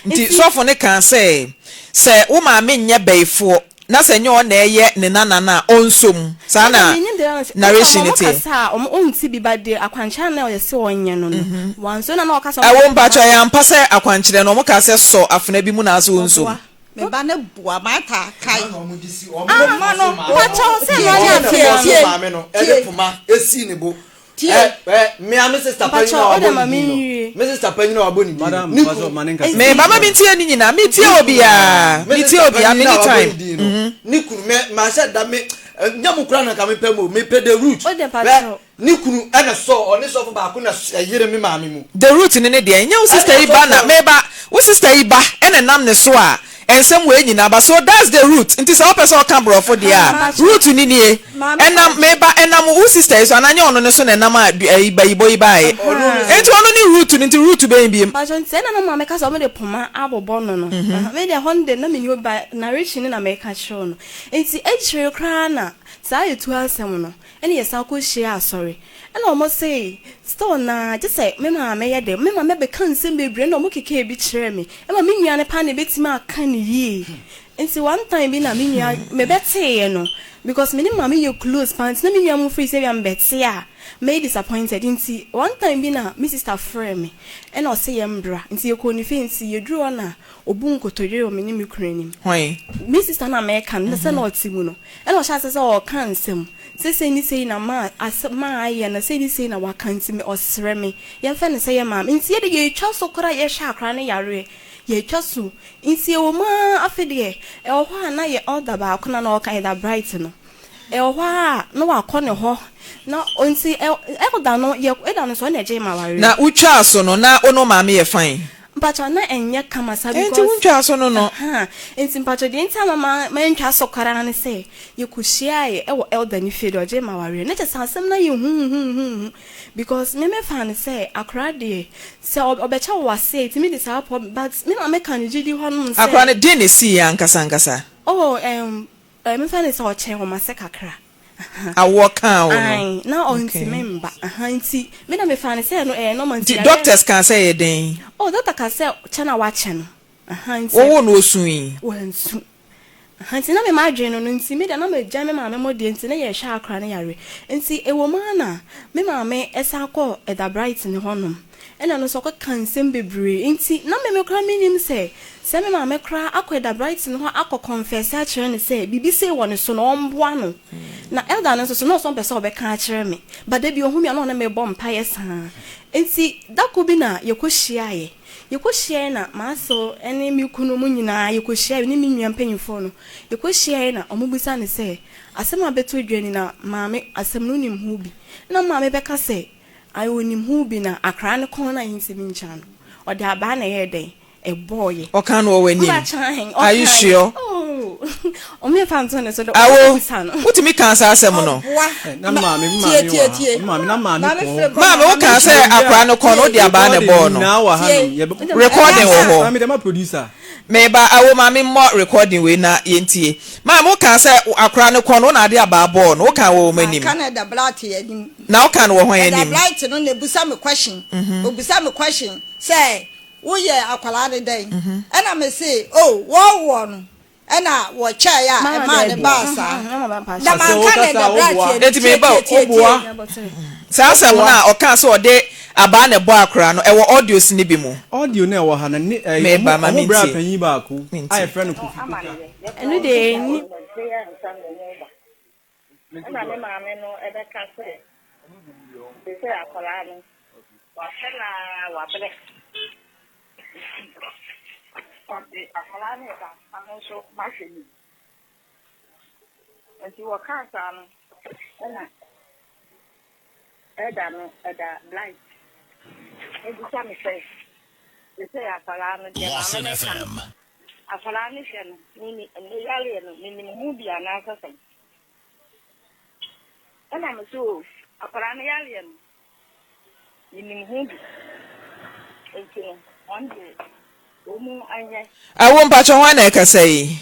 Nti sɔfo no kaa sɛ, Sɛ wo maame nyɛ bayifoɔ na sɛ nyɛ ɔno na ɛyɛ ne nana no a, ɔnsɔ mu. Saa na narration no teɛ. Ɛwɔ mpakyɛw, ɛyɛ ampa sɛ akwankyerɛ no wɔkaa sɛ sɔ afena bi mu na ase ɔnsɔ mu? Me ba no boa Martha kae. Poma no, mpakyɛw sɛ ɛno ne afena no. Tie. Mpakyɛw wode ma me nwie. Madam, mpakyɛw ma ne nkasa. Me ba ma me ntie ne nyinaa me tie obiara me tie obiara me ni time. Ne kunu mɛ ma hyɛ da me nyɛ mo kura na nka me pɛ mo me pɛ the root. Wode mpakyɛw. Ne kunu ɛna sɔ ɔne sɔfo baako na ɛyere me maame mu. The root ne ne deɛ nyɛ wo sister yi ba na me ba wo sister yi ba ɛna ɛnam ne so a Nsɛm wei nyinaa ba so that's the root nti sɛ wopɛ sɛ ɔka borɔfo deɛ a root no nie ɛnam meba ɛnam wo sister yi so anaa nyɛ ɔno no so na ɛnam a ɛyi bayibɔ yi baeɛ nti ɔno ne root no nti root bɛn biem. Mpakyɛw nti ɛna na maame ka sɛ ɔmo de poma abobɔ no no me deɛ ɛhɔ no deɛ na menni hɔ bi but narration no na meka kyerɛ wo no nti akyire koraa na saa etuo asɛm no ɛna yɛsan kɔ hyia asɔre Ɛna ɔmo se still naa gyesɛ me maame yɛ dɛ, me maame bɛka nsɛm bebree ɛna ɔmo kekaa bi kyerɛɛ me ɛma me nua no paa na ebetumi aka no yie. Nti one time bi na me nua me bɛteeɛ no because me ne maame yɛ close paa nti na me nua mo feel sɛ ebia me bɛte a mɛyɛ disappointed nti one time bi na me sister frɛɛ me ɛna ɔse yɛn mbra nti yɛkɔɔ ne fie nti yɛduru hɔ na obu nkotodwe wɔ me ne me kunu anim. Hwan? Me sister no a mɛka no sɛ na ɔte mu no ɛna ɔhyɛ aseɛ sɛ ɔɔka nsɛm Sɛ sei ne sei na ma asɛm a ayɛ no, sei ne sei na waka nti me ɔsrɛ me yɛmfa no sɛ yɛ maame nti yɛde yɛtwa so koraa yɛhwɛ akora no yareɛ yɛtwa so nti ɛwɔ mu ara afei deɛ ɛwɔ hɔ a na yɛ elder baako na na ɔka elder Bright no ɛwɔ hɔ a na wakɔ ne hɔ na nti elder no yɛ elder no nso ɔna ɛgye ma wareɛ. Na wotwaa so no na wo ne wo maame yɛ fine? Mpakyɛw na ɛnyɛ kama saa Nti because wontwaa so no no. Ahaa nti mpakyɛw deɛ nti ama ma mantwa so koraa ne sɛ yɛkɔhyiaeɛ ɛwɔ elder no fie deɛ ɔgyee m'awareɛ na kyerɛ sɛ asɛm no ayɛ huhuhuhu because me me faa no sɛ akora deɛ sɛ ɔbɛkyɛ wo w'ase a ɛtumi de saa problem but me maame ka no gyidi hɔ nom sɛ. Akora no deɛn na ɛsiiɛ ankasa ankasa? Oh ɛɛm mefa no sɛ ɔkyɛn wɔ m'ase kakra. Awoɔ kaa wo no. Ae, na ɔntumi mba. Aha, nti me na mefaa no sɛ ɛno ɛyɛ normal nti Nti doctors kaa sɛ ɛyɛ dɛn? Oh, doctor kaa sɛ kyɛ na wakyɛ no. Aha, nti. Wowoo no osui? Wansu. Aha, nti na me m'adwene no no nti me deɛ na magyae me maame mo deɛ nti na yɛhwɛ akora no yareɛ. Nti ɛwɔ mu ara na me maame san kɔɔ Elder Bright no hɔnom. Ɛna no nso ɔkɔka nsɛm bebree nti na me me koraa mennim sɛ sɛ me maame koraa akɔ Elder Brighton hɔ akɔ kɔnfɛse akyerɛ no sɛ biribi sei wɔ ne so na ɔmboa no. Na Elder no nso so na ɔsɛ ɔmpɛ sɛ ɔbɛka akyerɛ me but da bi ɔhu me a na ɔne me bɔ mpaeɛ saa. Nti da koro bi na yɛkɔ hyiaeɛ. Yɛkɔ hyiaeɛ na m'asew ne me kunu mo nyinaa yɛkɔ hyiaeɛ ne me nua mpanyinfoɔ no yɛkɔ hyiaeɛ na ɔmo bisa no sɛ asɛm a abɛtɔ dwa ni na maame asɛm no wonim ho bi? Na maame bɛka sɛ Ae onim ho bi na akra no kɔn na yɛntumi nkya no. Ɔde abaa na ɛyɛɛ dɛn? Ɛbɔɔyɛ. Ɔkaa no wɔ w'anim? Are you sure? Oh, ɔmo yɛmfa nto ne so de, Awo, ɔbisa no. wotumi kaa saa asɛm no? Ɔboa. Na maame, me Tie, maame tie, wɔ ha. tie. Me maame, na maame Maame kɔ hɔ. frɛ Maame, wokaa sɛ akora no kɔn no, wode abaa na ɛbɔɔ Recording no. nyinaa wɔ ha Tie. nom. Yɛbɛ- Recording wɔ hɔ. Maame, dɛm a producer. Meba, awo maame mmɔ recording wei na yɛntie. Maame, wokaa sɛ akora no kɔn no, wo na ade abaa bɔɔ no, wokaa wɔ wɔn anim. Manka no ɛda Bright anim. Na wokaa no wɔ hwan Ɛda anim? Bright no na ebisa me question. Obisa me question sɛ. Woyɛ akwadaa no dɛn? Ɛna mese, Oh, wɔwoɔ no ɛna wɔkyɛeɛ a ɛmaa no baa saa. Na manka no ɛda berɛ a tie no, Enti meba o. tie, tie, tie. Saa asɛm no a ɔkaa sɛ ɔde abaa na ɛbɔ akora no, ɛwɔ audios no bi mu. Audio no a ɛwɔ ha no, ne ɛyɛ Meba, ɔmo ma ɔmo bra mentie. panyin baako a Mentie. yɛfrɛ no Kofi Koka. Ɛno deɛ ɛnni. Ɛna me maame no bɛka sɛ, Seesei akwadaa no, wahwɛ no ara, wabrɛ. Nti ɔde akwadaa no reba na me nso mahwɛ no bi. Nti wɔkaa saa no, ɛna ɛda no, ɛda blight. Ɛbisa me sɛ, seesei akwadaa no, deɛ maame no ka no, akwadaa no hwɛ no, ne yareɛ no, menim ho bi anaasɛ sɛn? Ɛna me so o, akwadaa no yareɛ no, menim ho bi. Nti no, wɔn deɛ, wɔn anyɛ. Awo mpakyɛ hwan na ɛkasa yi?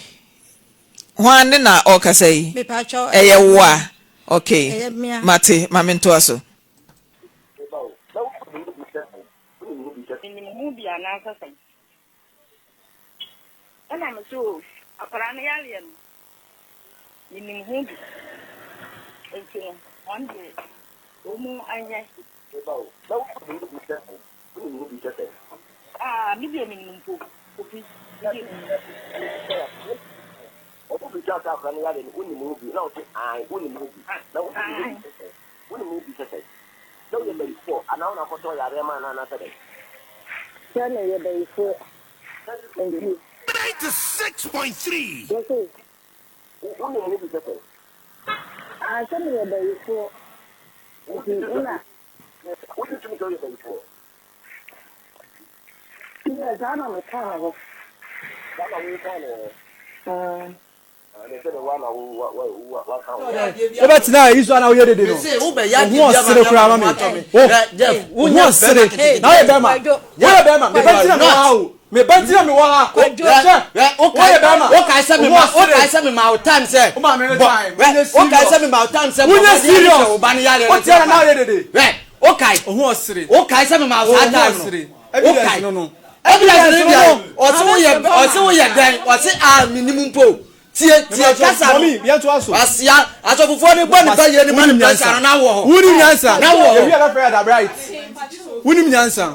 Hwan ne na ɔkasa yi? Mepakyɛ Ɛyɛ wo a? Okay, Ɛyɛ mea. mate, ma mentoa so. Menim ho bi anaasɛ sɛn? Ɛna me so o, akwadaa no yareɛ no, menim ho bi. Nti no, wɔn deɛ, wɔn anyɛ. Meba o, na wonim ho bi sɛ sɛn? Wonim ho bi sɛ sɛn? Ah, me deɛ menim mpo, Kofi, me deɛ menim. Wɔn bisa sɛ akwadaa no yareɛ no, wonim ho bi? Na wose, ae, wonim ho bi. Na wonim ho bi sɛ sɛn? Wonim ho bi sɛ sɛn? Sɛ woyɛ bayifoɔ anaa wo na akɔtɔ yareɛ maa no anaasɛ dɛn? Sɛ meyɛ bayifoɔ nti. Mese. Wonim ho bi sɛ sɛn? Ah, sɛ meyɛ bayifoɔ nti na. Wogye tom sɛ woyɛ bayifoɔ? Yes, saa na mekaa hɔ. Saa na wokaa no wɔ hɔ? Ah. Wobɛtena ayi so ana woyɛ dede no wo ho ɔsere koraa ma me wo ho ɔsere na woyɛ bɛrima woyɛ bɛrima meba ntina mewɔ ha o meba ntina mewɔ ha hwɛ woyɛ bɛrima wokae sɛ mema wokae sɛ mema wo time sɛ wokae sɛ mema wo time sɛ wonyɛ serious wo ba no yareɛ wotia na na woyɛ dede hwɛ wokae wo ho ɔsere wokae sɛ mema wo saa time no evidence no no evidence no deɛ ɔse woyɛ ɔse woyɛ dɛn ɔse a menim mpo tie tie kasa no mɔmi yɛn to aso asia asɔfofoɔ no bɔ nipa yie nipa ne pressure no na wɔ hɔ wunim nyansa na wɔ hɔ ewi abɛfrɛ yɛ da bright wunim nyansa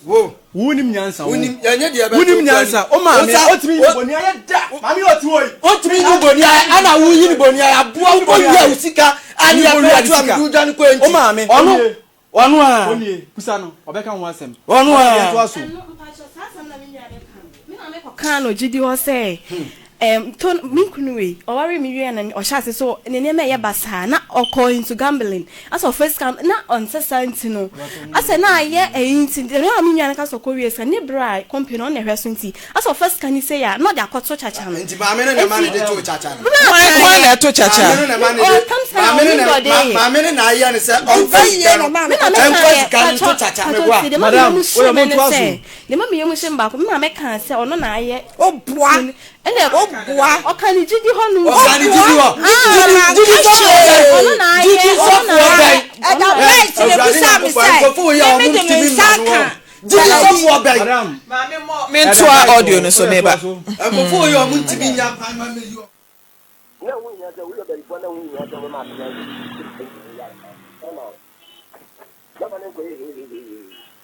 wo wunim nyansa wo wunim yɛnyɛ deɛ bɛto wunim nyansa o maame otumi yi boni ayɛ da maame ɔte hɔ yi otumi yi boni ayɛ ɛna woyi ne boni ayɛ aboa wokɔ wia wo sika ane yɛfrɛ to a mede wodwa no kɔ o enti maame ɔno ɔno a onie kusa no ɔbɛka ho asɛm ɔno a yɛn to aso Ɛno mpakyɛw saa asɛm na me nua no ka no me maame kɔ kaa no gyidi hɔ sɛ ɛɛm to me kunu wei ɔwaree me wieɛ na ɔhyɛ ase so ne nneɛma ɛyɛ basaa na ɔkɔ into gambling asɛ ɔfa sika na ɔnsɛ saa nti no asɛ na ayɛ ɛyi nti deɛ na me nua no ka sɛ ɔkɔ wie sika ne bra a company no ɔno na ɛhwɛ so nti asɛ ɔfa sika no sei a na ɔde akɔto kyakya no nti maame no na ɛma no de to kyakya no Hwan hwan na ɛto kyakya? maame no na ɛma no de Ɔtam sika na maame no ɔnim na deɛ ɔde yɛ. maame no na ayɛ no sɛ ɔmfa sika no Me na ɛmfa mekaeɛ, sika no nto pakyɛ, kyakya pakyɛ meboa tie, deɛ ma me Madam, yam woyɛ hye me ne montoa sɛ, so. deɛ ma me yam hye me baako, me maame kaa sɛ ɔno na ayɛ Oboa, kunu, ɛna oboa. ɔka ne gyidi hɔ nom ɔka ne gyidi hɔ Ah, gyidi gyidi sɔfoɔ bɛn ɔno na ayɛ, gyidi ɔno na sɔfoɔ ayɛ, bɛn ɔno Ɛda na ayɛ. bright na Awurade ebusa me Nyankopɔn sɛ, nkurɔfoɔ wɔ yi a me wɔn mede me ntumi nsa mma no aka wɔn gyidi sɔfoɔ bɛn Madam Maame mmɔ mentoa audio no so meba. nkurɔfoɔ wɔ yi a wɔn ntumi nya kwan ma mɛyi wɔn. Na ɛho hia sɛ woyɛ ɔbayifoɔ na ɛho hia sɛ wobɛma akwadaa yi yare ɛma bɛma no nkɔyɛ hehehehe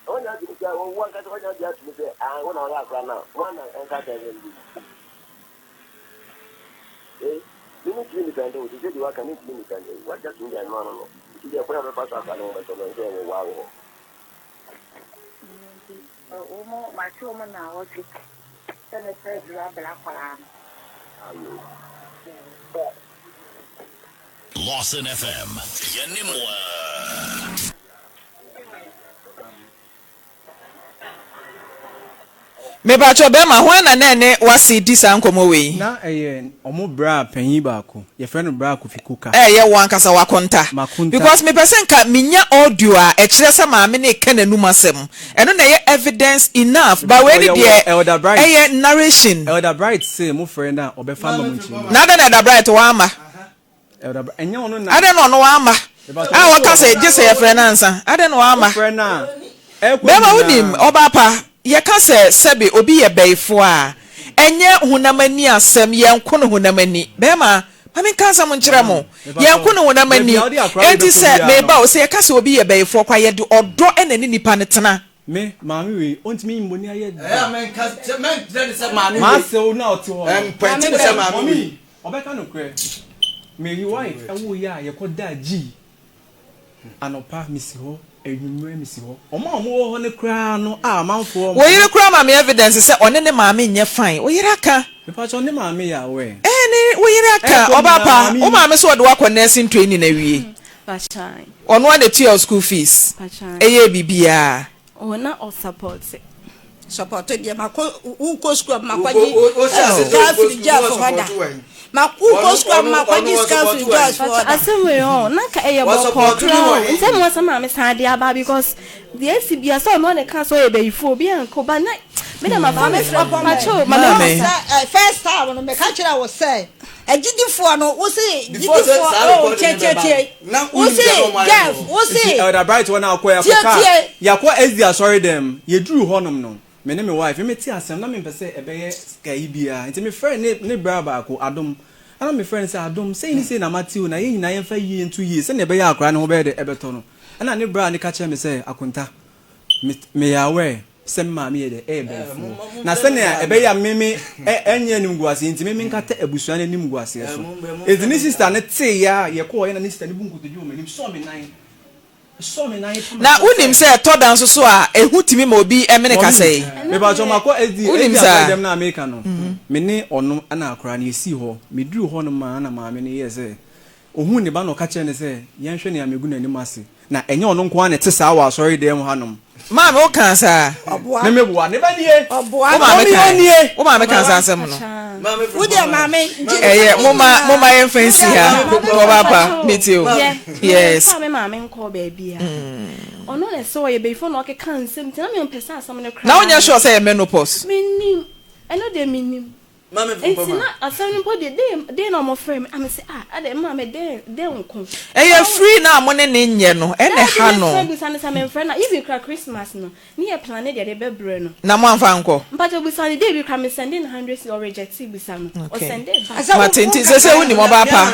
na wanya adwene sɛ wo ankasa wanya adwene atum sɛ ah wo na ɔyɛ akora no a woana ɛnka sɛ ɛnyɛ bi eh me mentumi nifɛnde wo te sɛ deɛ waka mentumi nifɛnde wo wagya tum deɛ ɛno ano no nti deɛ kwan a bɛfa so akora no ho bɛtɔ no sɛ ɛwɔ waa wɔ hɔ Nti wɔn makye wɔn naawɔtwe sɛ mɛpɛ aduru abrɛ akwadaa no. Ayo. Lawson FM, yɛne mo ara. Mepakyɛw bɛɛma hwan na na ɛne w'ase di saa nkɔmmɔ wei? Na ɛyɛ ɔmo bra panyin baako, yɛfrɛ no Bra Kofi Koka. Ɛyɛ wo ankasa w'akonta. M'akonta. Because mepɛ sɛ nka menya audio a ɛkyerɛ sɛ maame no reka n'anum asɛm. Ɛno na ɛyɛ evidence enough. But wei ne Ɔyɛ wɔ deɛ Elder Bright. ɛyɛ narration. Elder Bright se mo frɛ no a ɔbɛfa ama mo nkyerɛmu. Na adɛn na Elder Bright wamma? Elder Bright, ɛnyɛ ɔno na. Adɛn na ɔno wamma? Mepakyɛw A ɔno ɔka wɔ sɛ hɔ. gye sɛ yɛfrɛ no ansa. Adɛn na wamma? Wofrɛ no a. Ɛrekɔ Bɛrima wonim, nyinaa. ɔbaa pa, yɛka sɛ sɛbe obi yɛ bɛyifoɔ a, ɛnyɛ honam ani asɛm, yɛnko no honam ani. Bɛrima, ma menka asɛm nkyerɛ mo, Maame, mepakyɛw, yɛnko no honam baabi ani. a wode akora wei Enti bɛkɔ sɛ, biara meba no. o, sɛ yɛka sɛ obi yɛ bɛyifoɔ koraa a, yɛde ɔdɔ na ɛne nipa no tena. Me, maame wei, ɔntumi mmɔ ni ayɛ Ɛyɛ a da. menka kyɛ, mɛnkyerɛ no sɛ maame wei. M'asew no a ɔte hɔ no. Mpɔnkye no sɛ maame Mummy, wei. ɔbɛka nokorɛ. Me wife woeɛ a yɛkɔdaa G. Anɔpa mesi hɔ, anwummerɛ mesi hɔ. Wɔn a wɔwɔ hɔ no koraa no a amanfoɔ. Wo yere koraa ma me evidence sɛ ɔne ne maame nyɛ fine. Wo yere aka. Mepakyɛw ne maame yɛ aware. Ɛɛ ne wo yere aka. Ɛkɔ Ɔbaa nyinaa pa, maame wo yi. maame sɛ ɔde wo akɔ nursing training awie. Pakyan. Ɔno ara na ɛtua wo school fees. Pakyan. Ɛyɛɛ biribiara. Oh na ɔ supporte. Supporte deɛ makɔ wokɔ sukuu a makɔgye sika afiri Jeff hɔ da. Wokɔ sukuu a makɔgye sika afiri Joyce hɔ da. Asɛm wei ɔ na nka ɛyɛ bɔkɔɔ koraa o nti ɛmu sɛ maame san de aba because deɛ esi bia sɛ ɔno na ɛka sɛ ɔyɛ bɛyifoɔ obi anka ba na me na mafa me pakyɛ o maame first time no meka kyerɛ wo sɛ Agyidifoɔ no, wo se gyidifoɔ oh tietietie, wo se Jeff, wo se. Nti Elder Bright hɔ na akɔ yɛakɔ kaa Tietie. yɛakɔ SD asɔre dɛm yɛduruu hɔ nom no me ne me wife me me te asɛm na me mpɛ sɛ ɛbɛyɛ ayi biara nti me frɛɛ ne ne bra baako Adom ɛna me frɛɛ no sɛ Adom sei ne sei na mate o na yɛn nyinaa yɛmfa yie nto yie sɛnea ɛbɛyɛ a akwadaa no ho bɛyɛ dɛ ɛbɛtɔ no ɛna ne bra no ka kyerɛɛ me sɛ Akonta Me meyɛ aware sɛ me maame yɛ dɛ ɛyɛ bayifoɔ na sɛnea ɛbɛyɛ a me me ɛnyɛ animguaseɛ nti me menkata abusua no animguaseɛ so. Enti ne sista no teeɛ a yɛkɔɔeɛ na ne sista no bu nkotodwe wɔ m'anim sɔɔ me nan sɔɔ me nan pam Na kyerɛ wonim sɛ. sɛ ɛtɔ da nso so a ehu tumi ma obi mene kasa Mɔmi, yi? mepakyɛw makɔ SD Wonim SD saa? asɔredɛm no a meka no, me ne ɔno na akwadaa no yɛsii hɔ. Meduruu hɔnom a na maame no yɛɛ sɛ Ohuu ne ba na ɔka kyerɛɛ no sɛ, Yɛnhwɛ nea megu n'anim ase. Na ɛnyɛ ɔno nko ara na ɛte saa wɔ asɔredan mu hanom. Maame, wokaa saa? Ɔboa. Me meboa. Ne ba nie. Ɔboa. Wo maame Mɔmi kae? ɔnie. Wo maame kaa saa asɛm no? Wo deɛ maame gye Ɛyɛ, momma, momma yɛmfa nsi ha. Ɔbaa pa, metie o. Yes. Yɛ, me maame nkɔɔ baabi a. Ɔno na ɛsɛ ɔyɛ bɛyifo na ɔkeka nsɛm nti na mempɛ sɛ asɛm no koraa. Na wonyɛ sure sɛ ɛyɛ menopause? Mennim. Ɛno deɛ mennim. Nti na asɛm no mpo deɛ dɛn dɛn na wɔfrɛ me a mese ah adɛn maame dɛn dɛn nko. Ɛyɛ free no a mo ne no nyɛ no ɛna ɛha no. Daabi mefrɛ bisa no sɛ memfrɛ no a even koraa Christmas no ne yɛ plane deɛ de bɛbrɛ no. Na mo amfa ankɔ? Mpakyɛw bisa no day bi koraa me sɛnde no hundred cedi ɔrejectee bisa no Okay. ɔsɛnde back. Mate nti sese wonim ɔbaa pa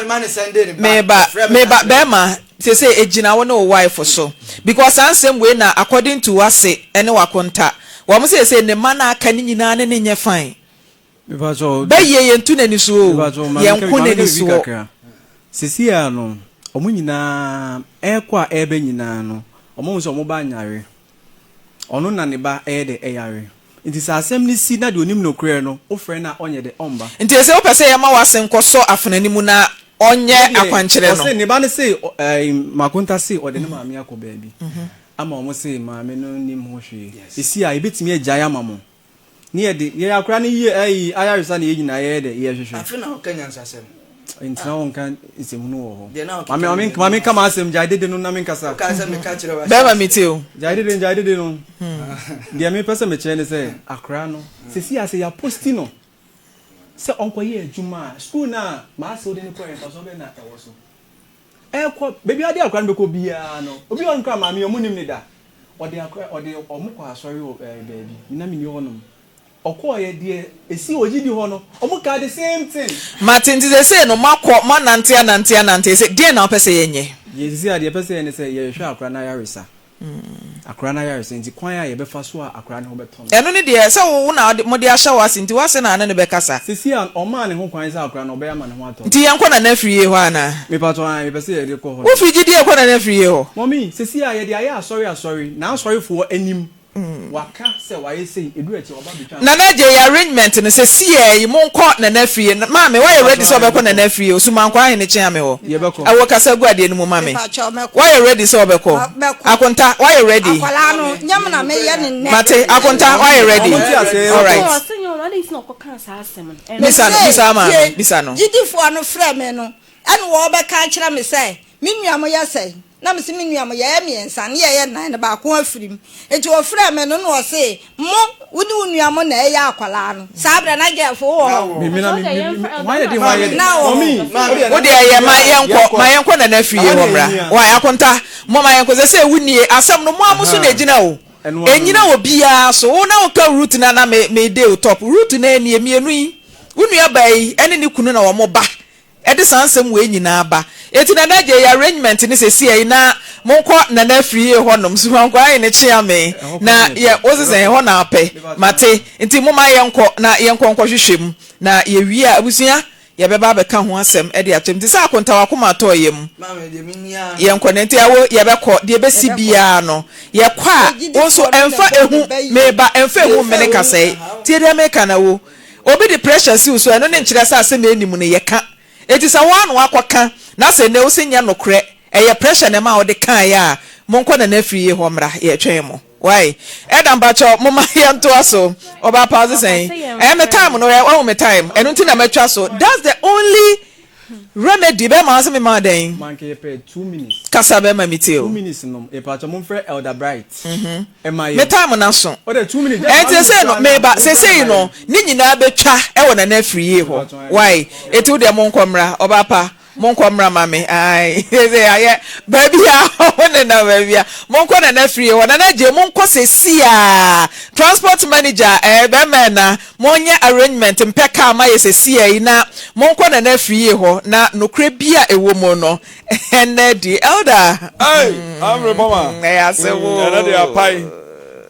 meba meba bɛɛma sese egyina wo ne wo wife so because saa nsɛm wei na according to wase ɛne wakonta wɔn sese ne mma no aka ne nyinaa ne ne nyɛ fine. Bɛyɛ yɛn tu n'ani so o, yɛn nko n'ani soɔ. Sisi a no, wɔn nyinaa ɛrekɔ a ɛreba nyinaa no, wɔn ahu sɛ wɔn ba nyare. Ɔno na ne ba ɛyɛ dɛ ɛyare. Nti sɛ asɛm no si na deɛ onim nokorɛ no, wofrɛ no a ɔnyɛ dɛ ɔmba. Nti ɛsɛ wopɛ sɛ yɛma w'ase nkɔsɔ afena no mu na ɔnyɛ akwankyerɛ no. Ɔse ne ba no se ɛɛ Makonta se ɔde ne maame akɔ baabi ama wɔn se maame no nnim ho hwee. Esi a yɛbɛtumi agyae ama mo. Ne yɛ de, yɛyɛ akora no yie ɛyi ayaresa na yɛ nyinaa yɛyɛ dɛ yɛhwehwɛ. Afe na ɔka nyansasɛm. Ntina wo nka nsɛmhunu wɔ hɔ. Deɛ na ɔkeka Mame no mame deɛ mame nka m'asɛm gyae dede no na menkasa. Wokaa sɛ meka kyerɛ wo ahyɛ Bɛrima aseɛ. metie o. Gyae dede no gyae dede no. Deɛ mepɛ sɛ mekyerɛ ne sɛ akora no sɛsi a sɛ yɛaposti no sɛ ɔnkɔyɛ adwuma a school no a m'ase wode no kɔɛ mfasoɔ bɛn na ɛwɔ so. Ɛkɔ baabi a ɔde akora no bɛkɔ biara no, obi wɔ hɔ nom koraa a maame yi ɔmo nnim no da. Ɔde akora ɔde ɔmo kɔ asɔre wɔ ɛɛ baabi, me na menni hɔ nom. Ɔkɔɔeɛ deɛ ɛsii wɔ gyidi hɔ no, ɔmo kaa the same thing. Mate, nti seesei no moakɔ, moanante anante anante, seesei deɛn na wopɛ sɛ yɛnyɛ? Deɛ seesei a deɛ yɛpɛ sɛ yɛyɛ ne sɛ yɛrehwɛ akora no ayaresa. Akora no ayaresa nti kwan a yɛbɛfa so a akora no ho bɛtɔ no. Ɛno ne deɛ, sɛ wo na mode ahyɛ w'ase nti w'ase na ne no bɛkasa. Seesei a ɔmaa ne ho kwan sɛ akora no ɔbɛyɛ ama ne ho atɔ no. Nti yɛnkɔ Nana Afriyie hɔ anaa? Mepatɔ ae, mepɛ sɛ yɛde kɔ hɔ nom. Wofiri gyidie kɔ Nana Afriyie hɔ? Mummy, seesei a yɛde ayɛ asɔre asɔre, n'asɔrefoɔ anim Waka sɛ wayɛ sei, ɛduru akyire waba abɛtwa ntorɔ. Nana Adjei yɛ arrangement no sɛ siaa yi monkɔ Nana Afriyie maame woayɛ ready sɛ wobɛkɔ Nana Afriyie Osumankwaa Ahene kyea me hɔ Yɛbɛkɔ. ɛwɔ kasa gu adeɛ no mu ma me Mepakyɛw mɛkɔ. woayɛ ready sɛ wobɛkɔ Mɛkɔ. Akonta woayɛ ready Akwadaa no, nyɛ me na meyɛ no nnɛ. Mate Akonta woayɛ ready Ɔmo nte aseɛ yɛbɛkɔ. alright Ɔsɛ nyɛ ɔno adɛn nti na ɔkɔkaa saa asɛm no ɛno Bisa no Mese, bisa maame tie, bisa no. gyidifoɔ no frɛ me no, ɛna wɔbɛka akyerɛ me sɛ, me nua mo yɛ sɛn? Na mese, Me nua mo, yɛyɛ mmiɛnsa, ne yɛyɛ nnan no, baako afiri mu. Enti ɔfrɛɛ me no, na ɔse, Mo, wo ne wo nua mo na ɛyɛ akwadaa no. Saa berɛ na Jeff wowɔ hɔ? Me me na me me me hwan yɛ de hwan yɛ de. Na wɔ hɔ. Mummy, Wo deɛ yɛ ma yɛnkɔ ma yɛnkɔ Nana Afriyie hɔ mmra. Wai Akonta mo ma yɛnkɔ sɛsɛ wo nie asɛm no mo a mo so na ɛgyina o. Ɛnyina obiara so. Wo na woka root no a na me me de wo top. Root no nie, mmienu yi, wo nua baa yi ɛne ne kunu na wɔn ba ɛde saa nsɛm wei nyinaa ba. Enti Nana Adjei yɛ arrangement no sesie yi na monkɔ Nana Afriyie hɔ nom, Sumankwa Ahene Kyeame na yɛ, wo se sɛn, ɛhɔ na wopɛ, mate. Nti momma yɛnkɔ na yɛnkɔ nkɔhwehwɛ mu na yɛwie a, abusua, Yɛbɛba abɛka ho asɛm de akyerɛ mu. Te sɛ akonta w'akoma atɔ yam. Yɛnkɔ no nti ɛwo yɛbɛkɔ deɛ ɛbɛsi biara no yɛkɔ a wo nso ɛmfa ehu meba ɛmfa ehu mmene kasɛe tie deɛ meka na wo obi de pressure si wo so ɛno ne nkyerɛ sɛ asɛm a ɛnim no yɛka enti sɛ wo ara na wakɔka na sɛ nnɛ wo se nyɛ nokorɛ ɛyɛ pressure na ɛma wode kaeɛ a monkɔ Nana Afriyie hɔ mmra yɛtwɛn mo. Wai Elder mpakyɛw moma yɛntoa so Ɔbaa pa ɔse sɛn Ɛɛ me time no ɛ wahu me time ɛno nti na matwa so That's the only remedy bɛɛma ɔse mema wo dɛn Manke yɛpɛ 2 minutes. Kasa bɛɛma me tie Two o. minutes no mepakyɛw momfrɛ Elder Bright ɛma Me yɛn. time no aso Ɔdɛ 2 minutes just Ɛnti one minute sesei no koraa na meba momfrɛ no sesei ma no yɛn. ne nyinaa bɛtwa ɛwɔ Nana Afriyie hɔ Mepakyɛw ɛɛ. Wai Eti wodeɛ monkɔ mmra Ɔbaa pa Monkɔ mmra ma me ae seesei ayɛ baabi a wo nenam baabi a monkɔ Nana fie hɔ Nana Gyei monkɔ sesiaa transport manager ɛɛ bɛrima ɛna monyɛ arrangement mpɛ car ma yɛ sesiaa yi na monkɔ Nana fie hɔ na nokorɛ bi a ɛwɔ mu no ɛnɛ di elder Ei, Amre Bɔma. ɛyɛ asɛm Mm, ɛnɛ de oo. apae.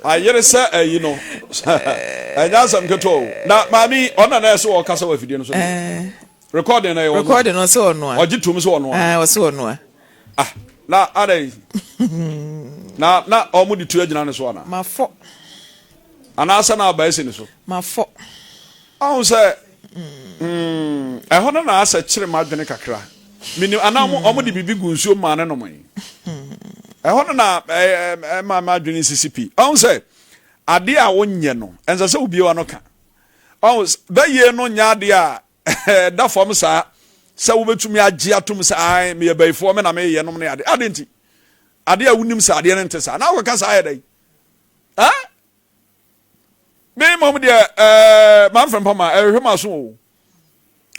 Ayere sɛ ayi no. Ɛnyɛ asɛm ketewa o. Na maame yi, ɔno na na ɛsɛ ɔkasa wɔ afidie no so deɛ. Recording no ɛyɛ ɔno a. Recording no ɔsɛ ɔno a. Ɔgye tom sɛ ɔno a. Ae ɔsɛ ɔno a. Ah na adɛn na na ɔmo de tu agyina ne so ana. Mafɔ. Anaasɛ na aba asi ne so. Mafɔ. Ɔho sɛ mm ɛhɔ no na asɛ kyere m'adwene kakra. Menim anaa ɔmo ɔmo de biribi gu nsuo mu maa ne nomee. Ɛhɔ no na ɛma m'adwene nsisi pi. Ɔho sɛ adeɛ a wonyɛ no ɛnsɛ sɛ wobie w'ano ka. Ɔho bɛyie no nyɛ adeɛ a ɛda fam saa sɛ wobɛtumi agye atom sɛ ae meyɛ bayifoɔ me na meyɛ nom ne ade ade nti ade a wonim sɛ adeɛ no nte saa na wokɔka saa yɛ dɛn eh? Me mmom deɛ eh, mamfrɛ mpa ma ɛhwehwɛ m'aso o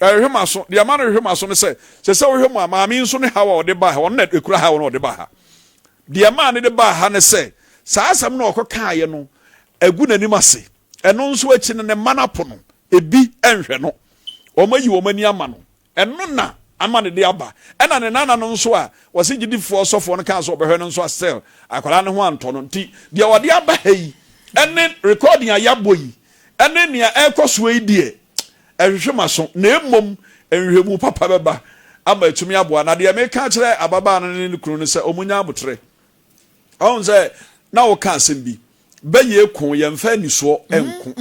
ɛhwehwɛ m'aso deɛ ma no hwehwɛ m'aso no sɛ sɛ sɛ wohwɛ mu a maame nso ne haw a ɔde ba ha ɔno na ɛkura haw no ɔde ba ha deɛ maa ne de ba ha ne sɛ saa asɛm no ɔkɔ kaeɛ no agu n'anim ase Ɛno nso akyi no, ne mma no apo no, ebi nhwɛ no. Wɔayi wɔn ani ama no. Ɛno na ama ne de aba. Ɛna ne nana no nso a wɔse gyidifoɔ sɔfoɔ no kaa sɛ ɔbɛhwɛ no nso a still akwadaa no ho antɔ no. Nti deɛ ɔde aba ha yi ne recording a yɛabɔ yi ne nea ɛrekɔ soɔ yi deɛ ɛhwehwe m'aso. Na mmom nhwehwɛmu papa bɛba ama atumi aboa. Na deɛ meka akyerɛ ababaa no ne ne kunu no sɛ wɔnya aboterɛ. Ɔhu sɛ na woka asɛm bi, bɛyɛ ko, yɛmfa anisoɔ nko.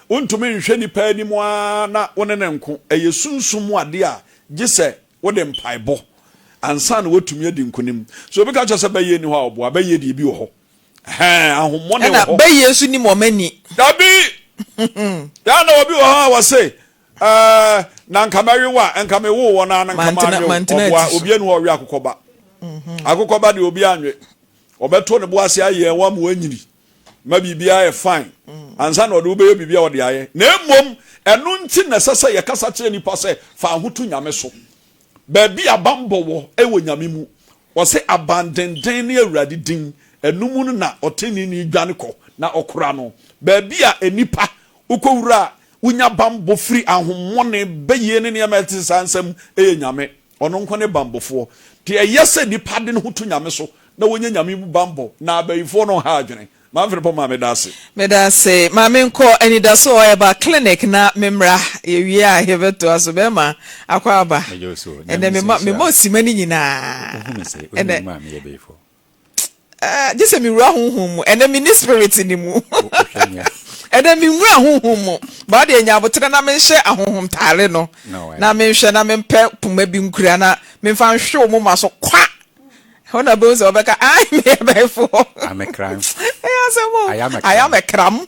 Wontumi nhwɛ nipa anim ara na wo ne no nko. Ɛyɛ sunsum mu adeɛ a gye sɛ wode mpaebɔ ansa na woatumi adi nkonim. So obi ka kyerɛ sɛ bɛyɛ ni hɔ a ɔboa, bɛyɛ deɛ bi wɔ hɔ. Ɛhɛn, ahommɔne wɔ Ɛna hɔ. bɛyɛ nso nim wɔn ani. Dabi! Yɛa na obi wɔ hɔ a wɔse Ɛɛ, na nka mɛwe wo a, nka mewoo wɔn ara na nka Mantena manwe wo. mantena Ɔboa, ati so. obi anu hɔ ɔwe akokɔ ba. Akokɔ ba deɛ obi anwe. Ɔbɛto ne bo ase ayɛ wo ama woanyini ma biribiara ayɛ fine ansa na ɔde wo bɛyɛ biribi a ɔde ayɛ. Na mmom, ɛno nti na ɛsɛ sɛ yɛkasa kyerɛ nnipa sɛ, fa wo ho to Nyame so. Baabi a bammɔ wɔ wɔ Nyame mu. Ɔse abandenden ne Awurade din, ɛno mu no na ɔteneneeni dwane kɔ na ɔkora no. Baabi a nnipa wokɔwura a wonya bammɔ firi ahommɔne, bayie ne nneɛma a ɛtete saa nsam yɛ Nyame. Ɔno nko ne bammɔfoɔ. Nti ɛyɛ sɛ nnipa de ne ho to Nyame so na wɔnya Nyame mu bammɔ na abayifoɔ no nha adwene. Manfred Pomah meda ase. Meda ase. Ma menkɔ Anidaso Herbal Clinic na memmra. Yɛwie a yɛbɛtoa so. Bɛrima, akɔ aba. Megye wo so. Ɛnɛ Nyame mema nhyira mema wo. osima no nyinaa. Wohu me sɛ, Ɛnɛ wonim mu a meyɛ bɛyifoɔ. Eh, gye sɛ mewura honhom mu. Ɛnɛ menni spirit no mu. Wohwɛ me a. Ɛnɛ menwura honhom mu. Ba deɛ nya aboterɛ na menhyɛ ahonhom taare no. Na wayɛ. Na menhwɛ na mempɛ poma bi nkura na memfa nhwe wo moma so kwa. Hɔ na bɛhu sɛ wɔbɛka, ai meyɛ bɛyifoɔ. Amekram. Ɛyɛ asɛm o. Ayamekram. Ayamekram.